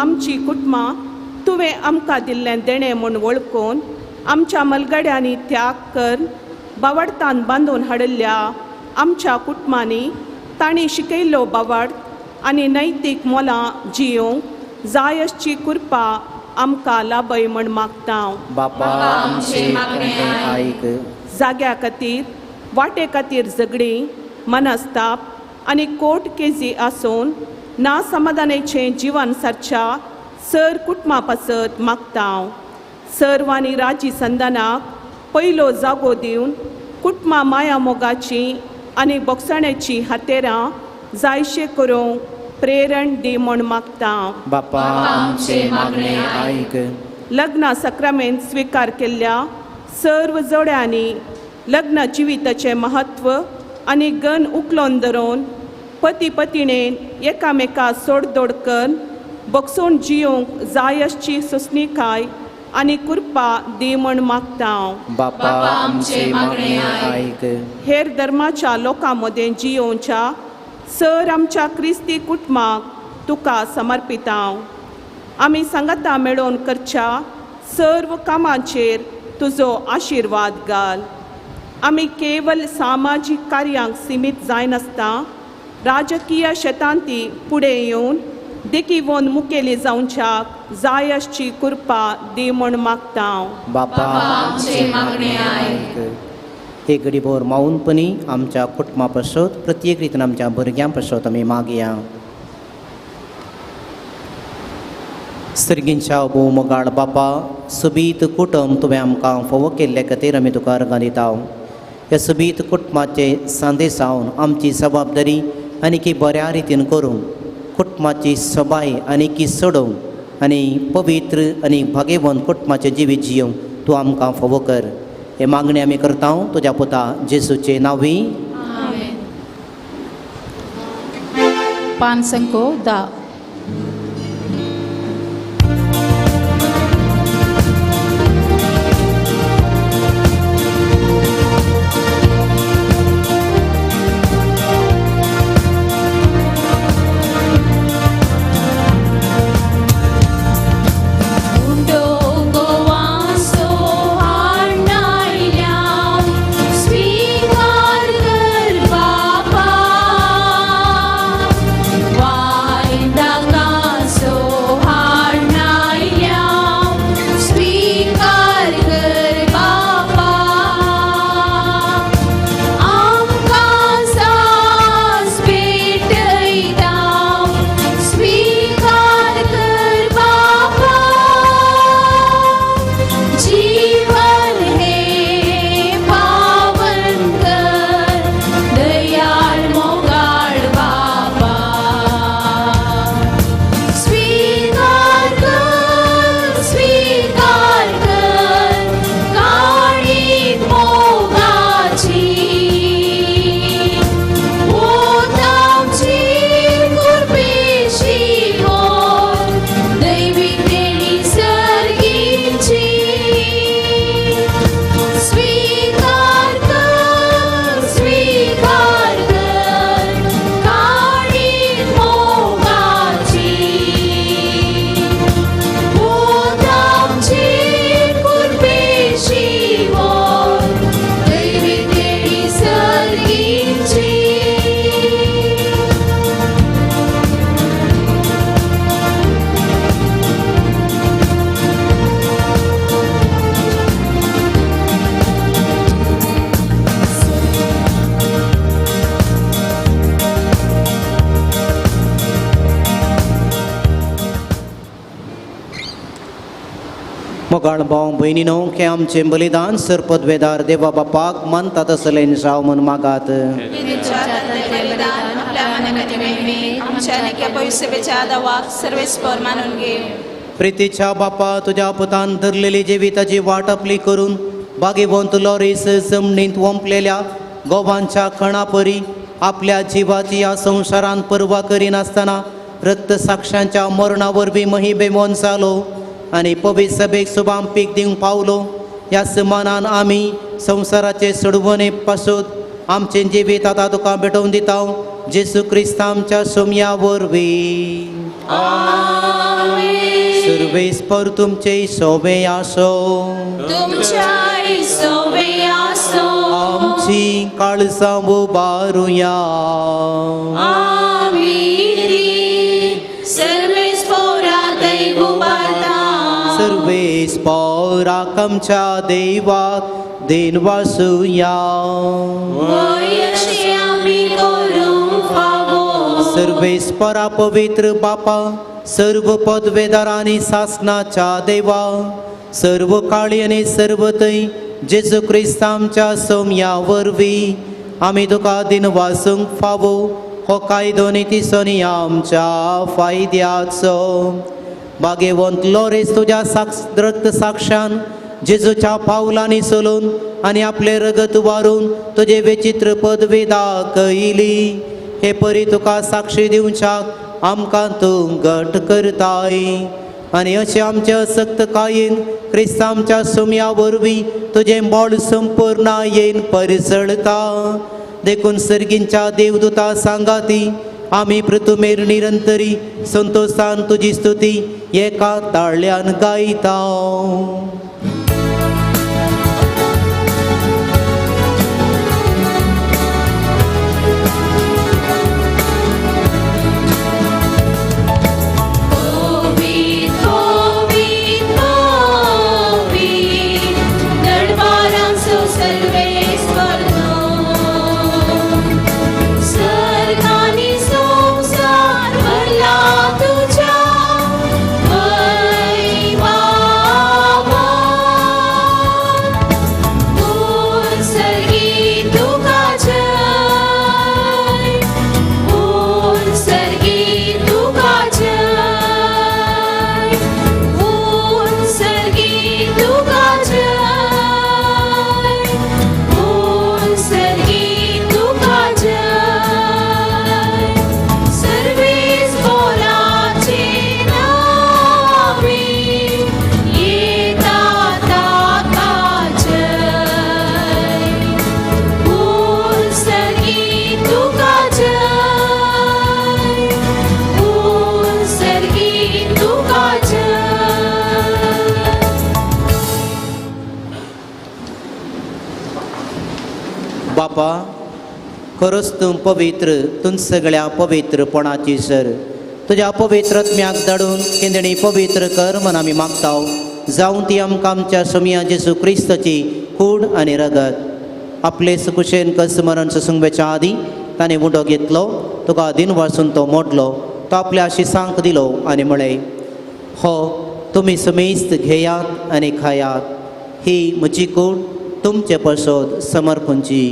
आमची कुटुंबां तुवें आमकां दिल्लें देणें म्हूण वळखून आमच्या मलगड्यांनी त्याग कर बावडतान बांदून हाडिल्ल्या आमच्या कुटुंबांनी तांणी शिकयल्लो बावड आनी नैतीक मोलां जियोंक जाय अशी कृपा आमकां लाभय म्हण मागता. बापा आमचे मागणे आयक. जाग्या खातीर वाटे खातीर झगडीं मनस्ताप आनी कोर्ट केजी आसून ना समाधानाचें जिवन सारच्या सर कुटुंबा पासत मागता. सर्वांनी राजी संदानाक पयलो जागो दिवन कुटुंबा माया मोगाची आनी बोगसाण्याची हातेरां जायशे करूंक प्रेरण दी म्हूण मागता. बापा आमचे मागणे आयक. लग्न सक्रामेंत स्विकार केल्ल्या सर्व जोड्यांनी लग्न जिविताचें म्हत्व आनी गन उखलोन धरून पती पतिणेन एकामेका सोडदोड करून बगसून जियोंक जाय अशी सोंसणीकाय आनी कृपा दी म्हूण मागता. बापा आमचे मागणे आयक. हेर धर्माच्या लोकां मदें जियोवच्या सर आमच्या क्रिस्ती कुटुंबाक तुका समर्पिता. आमी सांगाता मेळोवन करच्या सर्व कामाचेर तुजो आशिर्वाद घाल. आमी केवल सामाजीक कार्यांक सिमीत जायनासतना राजकीय शेतांती फुडें येवन देखीवन मुखेली जावच्याक जाय अशी कृपा दी म्हूण मागता. बापा आमचे मागणे आयक. हे गडीभर मावनपणी आमच्या कुटुंबा पासत प्रत्येक रितीन आमच्या भुरग्यां पासत आमी मागया. सर्गींच्या भोव मोगाळ बापा, सोबीत कुटुंब तुवें आमकां फावो केल्ले खातीर आमी तुका अर्गां दिता. ह्या सोबीत कुटुंबाचे सांदे सावन आमची जबाबदारी आनीकी बऱ्या रितीन करूंक, कुटुंबाची सबाय आनीकी सोडोवंक आनी पवित्र आनी भागेवंत कुटुंबाचें जिवीत जियोवंक तूं आमकां फावो कर. हे मागणी आमी करता तुज्या पुता जेजूचे नांवी. पानसंको दा. मोगाळ भाव भयणीनो, हे आमचें बलिदान सरपदवेदार देवा बापाक मानता तसलें जावं म्हूण मागात. प्रितीच्या बापा, तुज्या पुतान धरलेली जिविताची वाट आपली करून बागेवंत लॉरीस जमनींत वोंपलेल्या गोवांच्या खणापरी आपल्या जिवाची ह्या संवसारान पर्वा करिनासतना रक्त साक्षांच्या मरणा वरवीं महिबेमोन जालो आनी पवित्र सभेक सुबाम पीक दिवंक पावलो. ह्या सुमानान आमी संवसाराचे सोडवणे पासून आमचें जिवीत आतां तुका भेटोवन दिता जेजू क्रिस्त आमच्या सोमया वरवीं. सर्वेस्पर तुमचे सोबे आसो. तुमच्याय सोबे आसो. आमची काळजां उबारुया. आमी ती सर्वेस्पोरा दैव उबारता. सर्वेस्पोराक आमच्या देवाक then वासुया. वय अशें आमी करूंक फावो. सर्वेस्परा पवित्र बापा, सर्व पदवेदार आनी सासनाच्या देवा, सर्व काळी आनी सर्व थंय जेजू क्रिस्त आमच्या सोमया वरवीं आमी तुका दिन वासूंक फावो. हो कायदो नी आमच्या फायद्याचो. बागेवंत लोरेस तुज्या रक्त साक्षान जेजूच्या पावलांनी चलून आनी आपलें रगत वारून तुजे विचित्र पदवी दाखयली. हे परी तुका साक्षी दिवच्याक आमकां तूं घट करताय आनी अशें आमचे असक्तकायेन क्रिस्त आमच्या सुमया वरवीं तुजें बळ संपूर्ण येन परिसळता. देखून सर्गींच्या देवदूता सांगाती आमी पृथुमेर निरंतरी संतोषान तुजी स्तुती एका ताळ्यान गायता. बापा, खरोच तूं पवित्र, तूं सगळ्या पवित्रपणाची सर. तुज्या पवित्रत्म्याक धाडून किंदणी पवित्र कर म्हण आमी मागता. जावं ती आमकां आमच्या सोमया जेजू क्रिस्ताची कूड आनी रगत. आपले सुकुशेन कस मरण सोसूंक आदीं ताणें उडो घेतलो, तुका दिन वासून तो मोडलो, तो आपल्या शिसांक दिलो आनी म्हळें, हो तुमी समेस्त घेयात आनी खायात, ही म्हजी कूड तुमचे पसोद समर्पणची.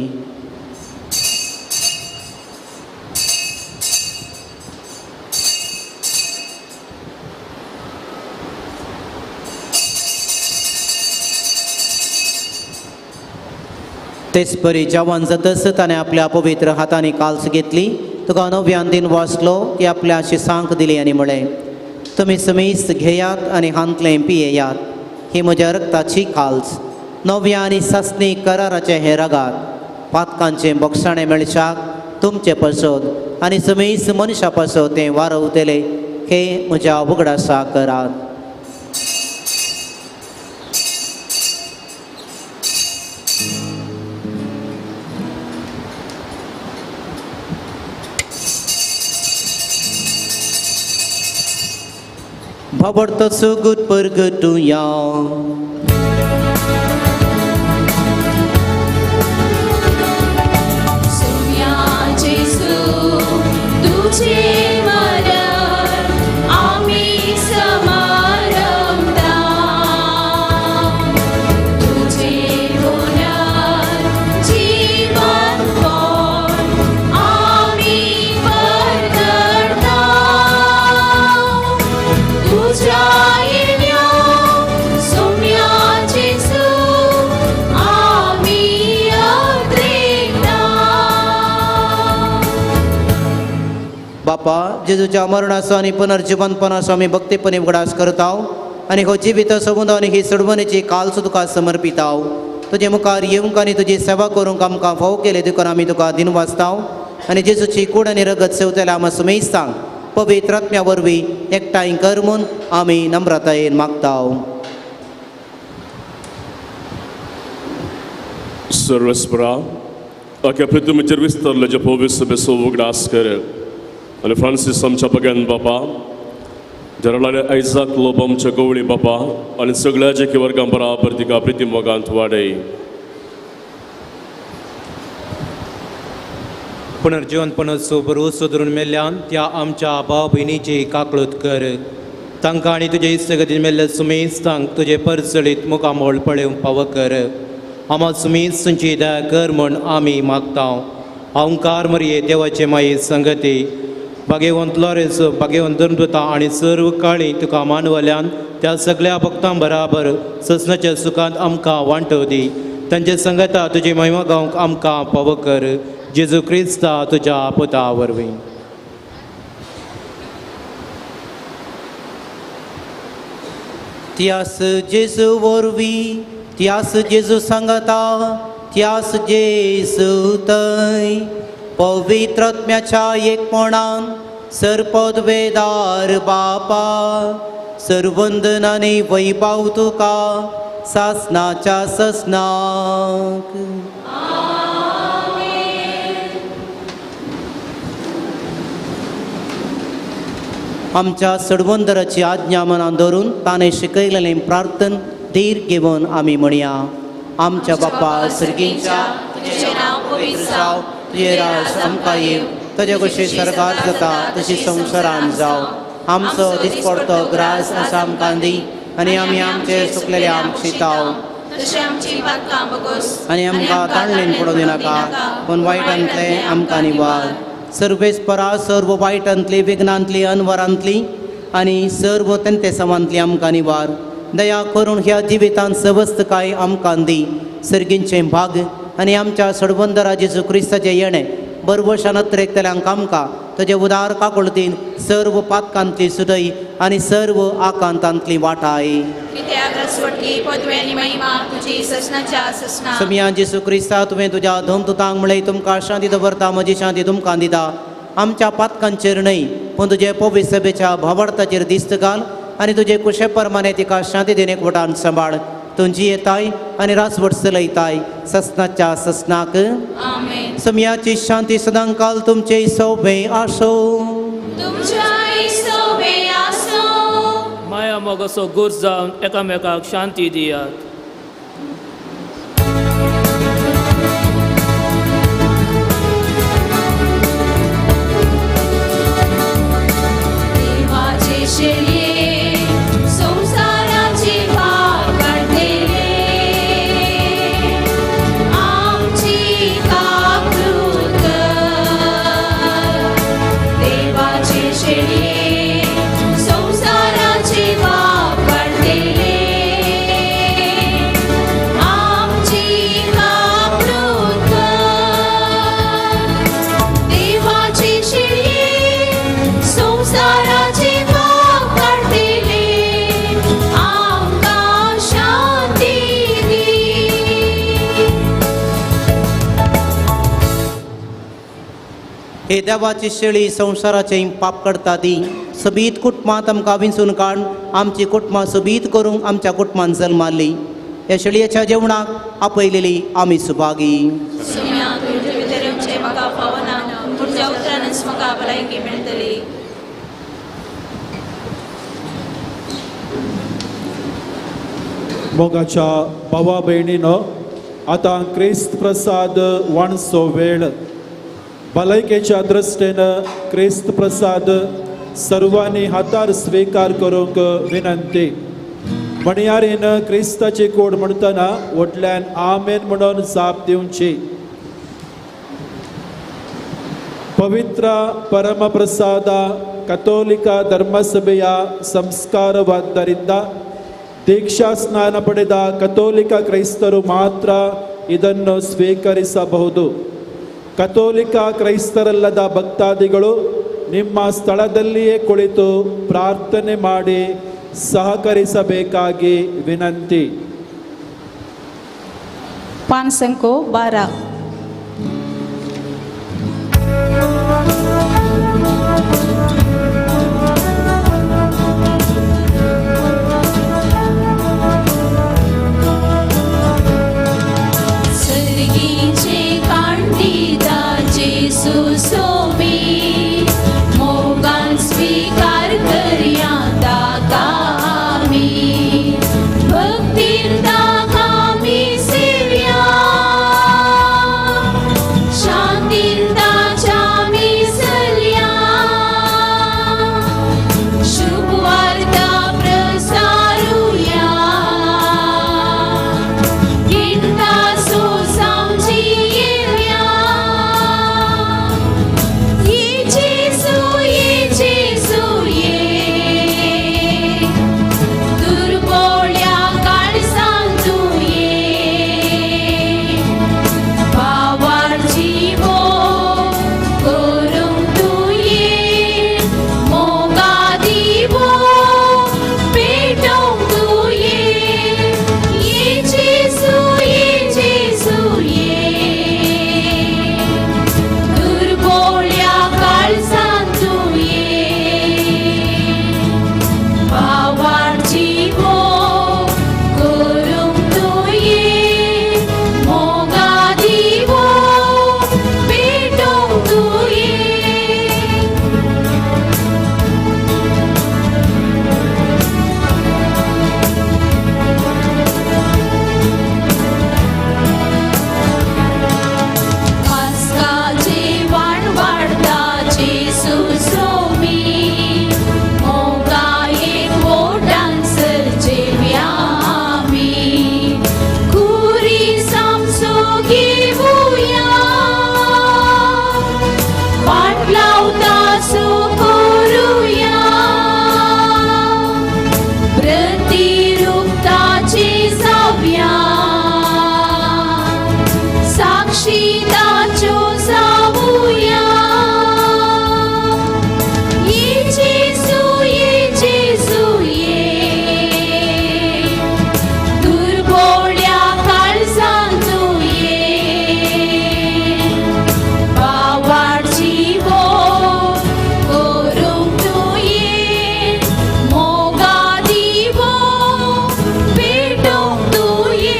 तेच परी जेवण जातच ताणें आपल्या पवित्र हातांनी काल्स घेतली, तुका नव्यान दिन वाचलो की आपल्या शिसांक दिली आनी म्हळें, तुमी समेस्त घेयात आनी हांतलें पियेयात, ही म्हज्या रक्ताची काल्स, नव्या आनी सासणी कराराचें हें रगात, पातकांचें बोगसाणें मेळच्याक तुमचें पसोद आनी समेस्त मनशा पासत तें वारवतलें, हे म्हज्या उगडासा करात. भावार्थ सुगूत परगटुया. तुझे मरण आमी समारंभता, तुझे पुनर्जीवन कोण आमी परगटता, तुझ्या येण्या सोम्या जेजू आमी अद्रेकता. बापा, जेजूच्या मरणाचो आनी पुनर्जिवनपणाचो आमी भक्तीपणी उगडास करता आनी हो जिवीत सबंद आनी ही सोडवणेची कालसो तुका समर्पिताव. तुजे मुखार येवंक आनी तुजी सेवा करूंक आमकां फाव केले देखून आमी तुका दिनवासताव आनी जेजूची कूड आनी रगत सेवतल्या आमा सुमेस्तांक पवित्र आत्म्या वरवीं एकठांय कर म्हूण आमी नम्रतायेन मागताव. सर्वेस्परा अख्या पृथ्वीचेर विस्तारले जे पवित्र सभेचो उगडास कर आनी फ्रांसीस आमच्या बगेन बापा, जेरालाले आयजाक लोब आमच्या गवळी बापा आनी सगळ्या जेकी वर्गां बराबर तिका प्रिती मोगांत वाडय. पुनर्जिवनपणाचो बरो धरून मेल्ल्यान त्या आमच्या भाव भयणीची काकळूत कर. तांकां आनी तुजे इश्टगतीन मेल्ल्या सुमेस्तांक तुजे परचळीत मुखामोळ पळोवंक पावो कर. आमा सुमेस तुमची दया कर म्हूण आमी मागता. अहंकार मरये देवाचे माये संगती भागेवंत लॉरेन्स भागेवंत धर्मदूता आनी सर्व काळी तुका मानवल्यान त्या सगळ्या भक्तां बराबर ससनाच्या सुखांत आमकां वांटो दी. तांचे संगता तुजी महिमा गावंक आमकां पावो कर. जेजू क्रिस्ता तुज्या पुता वरवीं. त्यास जेजू वरवीं, त्यास जेजू सांगता, त्यास जेजू थंय पवित्र आत्म्याच्या एकपणान सरपदवेदार बापा सर्वंदनाने वैभाव तुका सासनाच्या ससनाक. आमच्या सडवंदराची आज्ञा मनान धरून ताणें शिकयलेलें प्रार्थन धीर घेवन आमी म्हणया. आमच्या बापा सर्गींच्या तुजें नांव पवित्र जावं, तुजें राज आमकां येवं, तुजे कशी सरकार जाता तशी संवसारान जावं. आमचो दिसपडतो ग्रास आसा आमकां दी आनी आमी आमचे सुकलेले आमकां शिताव तशें आमची पातकां बगोस आनी आमकां ताणलेन पडूं दिनाका, पूण वायटांतलें आमकां निवार. सर्वेस्परा सर्व वायटांतली विघ्नांतली अनवरांतली आनी सर्व तेंतेसावांतली आमकां निवार. दया करून ह्या जिवितांत सवस्तकाय आमकां दी. सर्गींचें भाग आनी आमच्या सडबंदरा जेजू क्रिस्ताचें येणें बरवशान अत्रेकतल्यांक आमकां तुजे उदार काकुळतीन सर्व पातकांतली सुदय आनी सर्व आकांतांतली वाटाय. समिया जेजू क्रिस्ता तुवें तुज्या धमदुतांक म्हळें तुमकां शांती दवरता, म्हजी शांती तुमकां दिता. आमच्या पातकांचेर न्हय पूण तुजे पवित्र सभेच्या भावार्थाचेर दिस्त घाल आनी तुजे कुशे प्रमाणे तिका शांती देणे वटान सांबाळ. तुजी येताय आनी रासवट चलयताय ससनाच्या ससनाक. समयाची शांती सदांकाल तुमचे सोबे आसो. माया मोगाचो गुर्ज जावन एकामेकाक शांती दियात. हे देवाची शेळी संवसाराचे पाप करता ती सोबीत कुटुंबांत आमकां विंचून काड आमची कुटुंबां सोबीत करूंक आमच्या कुटुंबान जल्माली. ह्या शेळयेच्या जेवणाक आपयलेली आमी सुभागी. मोगाच्या भावा भयणीनो, आतां क्रिस्त प्रसाद वाणचो वेळ. भलायकेच्या दृश्टीन क्रिस्त प्रसाद सर्वांनी हातार स्वीकार करूंक विनंती. म्हणयारीन क्रिस्ताची कोड म्हणटना व्हडल्यान आमेन म्हणून जाप दिवची. पवित्र परमप्रसाद ಕಥೋಲಿಕ ಧರ್ಮಸಭೆಯ ಸಂಸ್ಕಾರವಾದ್ದರಿಂದ ದೀಕ್ಷಾ ಸ್ನಾನ ಪಡೆದ ಕಥೋಲಿಕ ಕ್ರೈಸ್ತರು ಮಾತ್ರ ಇದನ್ನು ಸ್ವೀಕರಿಸಬಹುದು. ಕಥೋಲಿಕ ಕ್ರೈಸ್ತರಲ್ಲದ ಭಕ್ತಾದಿಗಳು ನಿಮ್ಮ ಸ್ಥಳದಲ್ಲಿಯೇ ಕುಳಿತು ಪ್ರಾರ್ಥನೆ ಮಾಡಿ ಸಹಕರಿಸಬೇಕಾಗಿ ವಿನಂತಿ. पांच 12. सर्गीचे कांडीदा जेसू सोमी मोगान स्वीकार करया ताका आमी भक्तीन ताका आमी सेव्या शांतीन ताच्या आमी चलया शुभ वार्ता प्रसारुया गिणता सोसामची येवया ये जेसू ये दुर्बोळ्या काळसान तूं ये पावार जिवो करूंक तूं ये मोगा दिवो पेटोवंक तूं ये ये जेसू ये दुर्बोळ्या काळसान तूं ये पावार जिवो करूंक तूं ये मोगा दिवो पेटोवंक तूं ये. पास्काचे वाण वाडता जेसू सोमी मोगा एक वोटांसर जेव्या आमी कुरी सामसो घेवया वाट लावता सो करुया प्रतिरूपताची जावया साक्षीदाच्यो जावया ये जेसू ये दुर्बोळ्या काळसान तूं ये पावार जिवो करूंक तूं ये मोगा दिवो पेटोवंक तूं ये.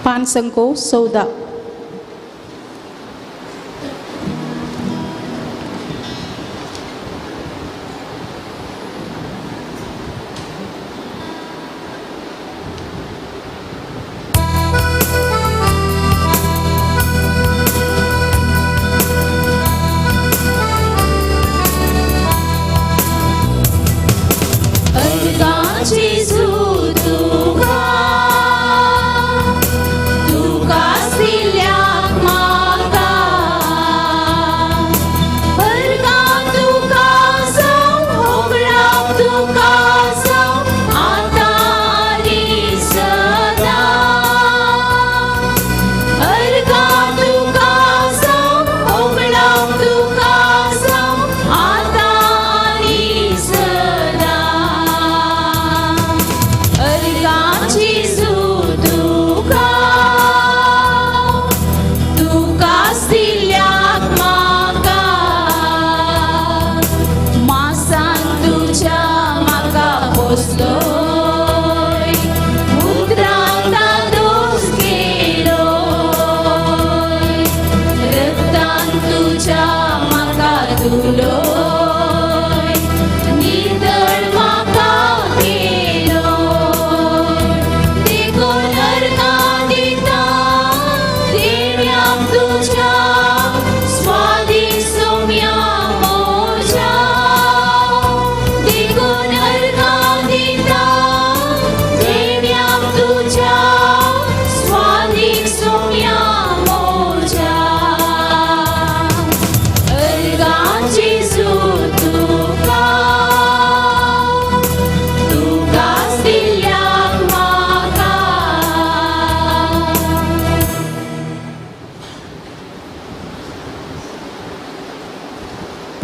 पांच 14. अर्गां जेजू तुका तुका.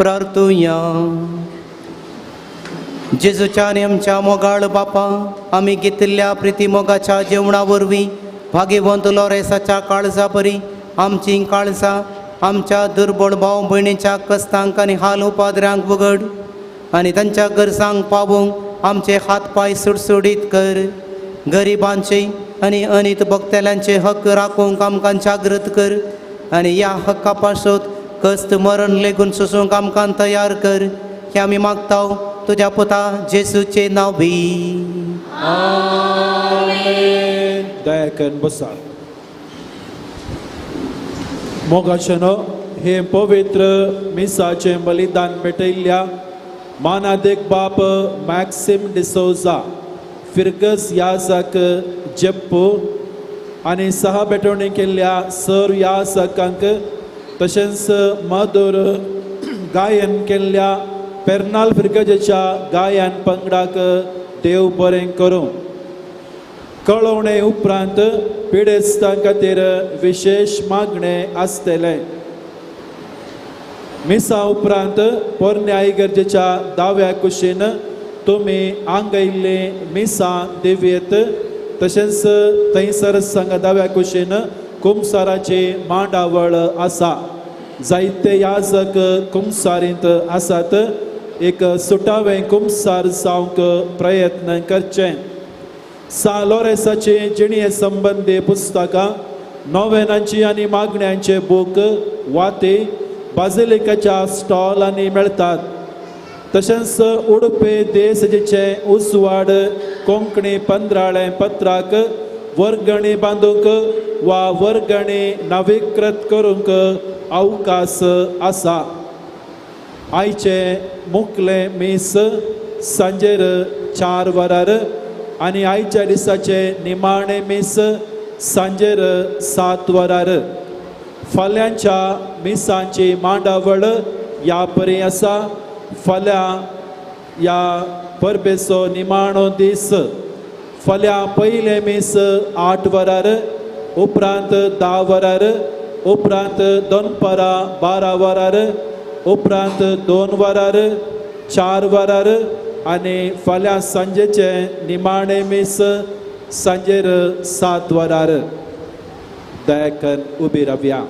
प्रार्थुया. जेजूच्या आनी आमच्या मोगाळ बापा, आमी घेतिल्ल्या प्रिती मोगाच्या जेवणा वरवीं भाग्यवंत लोरेसाच्या काळजा परी आमची काळजां आमच्या दुर्बळ भाव भयणीच्या कस्तांक आनी हाल उपाद्र्यांक उगड आनी तांच्या गरजांक पावोवंक आमचे हात पांय सुडसुडीत कर. गरिबांचे आनी अनीत भोगतेल्यांचे हक्क राखूंक आमकां जागृत कर आनी ह्या हक्का पासत कस्त मरण लेगून सोसूंक आमकां तयार कर. हे आमी मागता तुज्या पुता जेजूचे नांव बी. दया करून बसा. मोगाचेनो हे पवित्र मिसाचें बलिदान पेटयल्ल्या मानादेक बाप मॅक्सिम डिसोजा फिर्गस याजक जेप्पू आनी सहा भेटवणी केल्ल्या सर याजकांक तशेंच मधुर गायन केल्ल्या पेर्नाल फिर्गजेच्या गायन पंगडाक देव बरें करूं. कळोवणे उपरांत पिडेस्तां खातीर विशेश मागणें आसतलें. मिसा उपरांत पोरण्या इगर्जेच्या दाव्या कुशीन तुमी आंगयल्ली मिसां दिवयेत. तशेंच थंयसर संग दाव्या कुशीन कुमसाराची मांडावळ आसा. जायते याजक कुमसारींत आसात. एक सुटावें कुमसार जावंक प्रयत्न करचें. सा लोरेसाची जिणये संबंदी पुस्तकां, नोवेनांची आनी मागण्यांचे बूक वाती बाजिलिकाच्या स्टॉलांनी मेळटात. तशेंच उडपे देसजीचे उजवाड कोंकणी पंद्राळें पत्राक वर्गणी बांदूंक वा वर्गणी नवीकृत करूंक अवकाश आसा. आयचे मुखलें मीस सांजेर 4 वरार आनी आयच्या दिसाचे निमाणें मीस सांजेर 7 वरार. फाल्यांच्या मिसांची मांडावळ ह्या परी आसा. फाल्यां ह्या परबेचो निमाणो दीस. फाल्यां पयलें मीस 8 वरार, उपरांत 10 वरार, उपरांत दनपारां 12 वरार, उपरांत 2 वरार, 4 वरार आनी फाल्यां सांजेचें निमाणें मीस सांजेर 7 वरार. दया करून उबी रावया.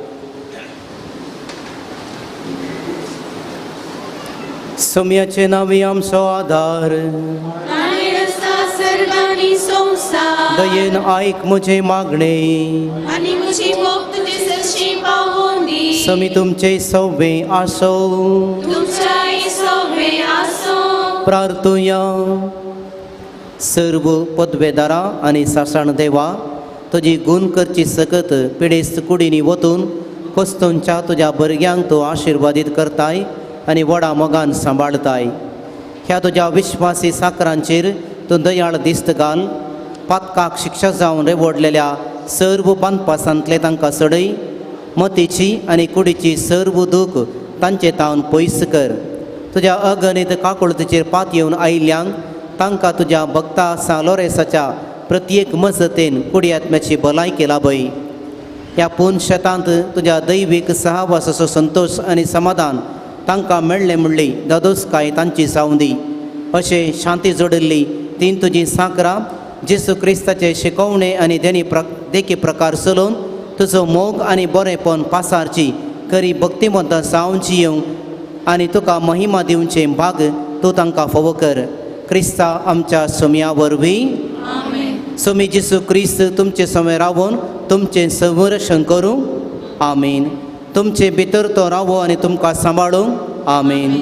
सोम्याचे नावी आमचो आधार, दयेन आयक म्हजें मागणें आनी म्हजी मोग तुजे सरशी पावोवन दी. समी तुमचे सवे आसो. तुमच्याय सवे आसो. प्रार्थुया. सर्व पदवेदारा आनी सासण देवा, तुजी गूण करची सकत पिडेस्त कुडींनी वतून कोस्तूंच्या तुज्या भुरग्यांक तूं आशिर्वादीत करताय आनी व्हडा मोगान सांबाळताय. ह्या तुज्या विश्वासी साकरांचेर तूं दयाळ दिस्त घाल. पातकाक शिक्षा जावन रेवडलेल्या सर्व बांदपासांतले तांकां सडय. मतीची आनी कुडीची सर्व दूख तांचे तावन पयस कर. तुज्या अगणीत काकुळतीचेर पात येवन आयिल्ल्यांक तांकां तुज्या भक्ता सालोरेसाच्या प्रत्येक मजतेन कुडी आत्म्याची भलायकी लाभय. ह्या पूर्ण शेतांत तुज्या दैवीक सहवासाचो संतोश आनी समाधान तांकां मेळ्ळें म्हणली दादोसकाय तांची जावं दी. अशें शांती जोडिल्ली तीन तुजी साकरां जेजू क्रिस्ताचे शिकवणे आनी देणी देखी प्रकार चलोवन तुजो मोग आनी बरेंपण पासारची करी भक्तिमंत जावची येवंक आनी तुका महिमा दिवचें भाग तूं तांकां फावो कर. क्रिस्ता आमच्या सोम्या वरवीं. सोमी जेजू क्रिस्त तुमचे समें रावोन तुमचें संरक्षण करूं. आमीन. तुमचे भितर तो रावो आनी तुमकां सांबाळूं. आमीन.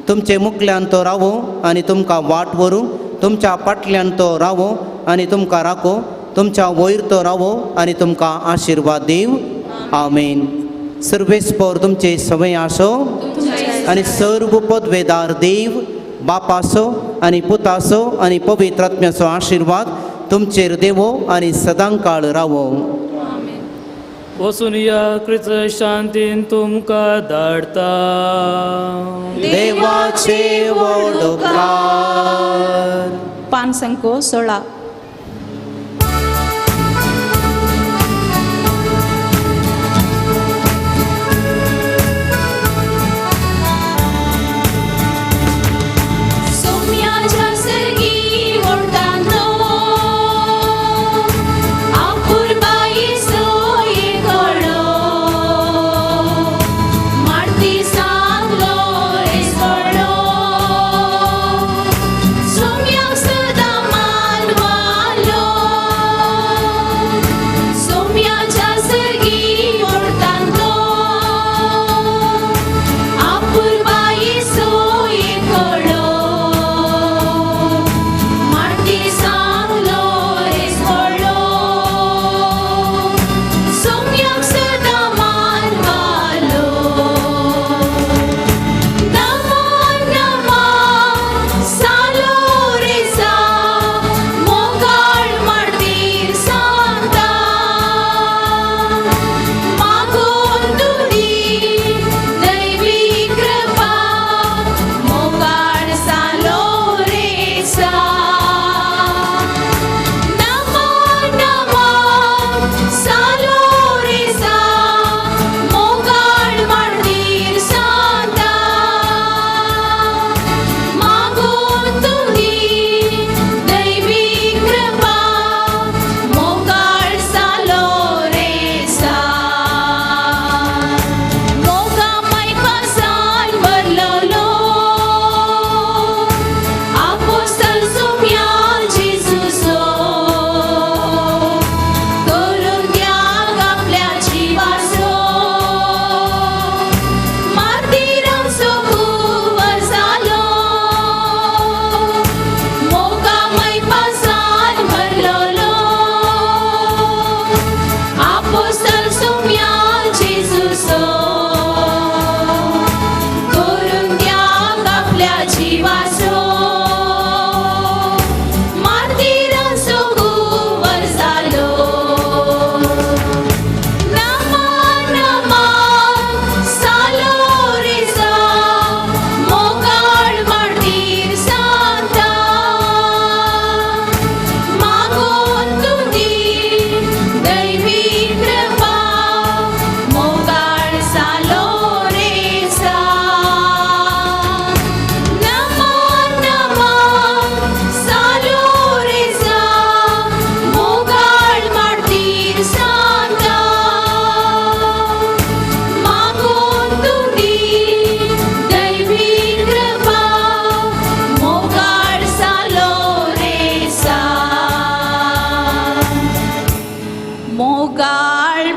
तुमचे मुखल्यान तो रावो आनी तुमकां वाट व्हरूं. तुमच्या फाटल्यान तो रावो आनी तुमकां राखो. तुमच्या वयर तो रावो आनी तुमकां आशिर्वाद दिवं. आमीन. सर्वेस्पोर तुमचे सवय आसो आनी सर्व पदवेदार देव बापाचो आनी पुताचो आनी पवित्र आत्म्याचो आशिर्वाद तुमचेर देवो आनी सदांकाळ रावो. वचून या क्रिस्त शांतीन तुमकां धाडता. देवाचे व्हड उपकार. पान संको 16.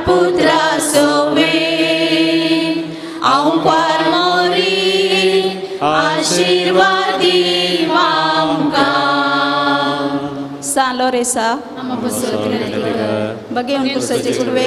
पुत्रा सोवे आंवपार मोरी आशिर्वादी आमकां. सान लोरेसा, बगेवन कुर्साचे कुडवे.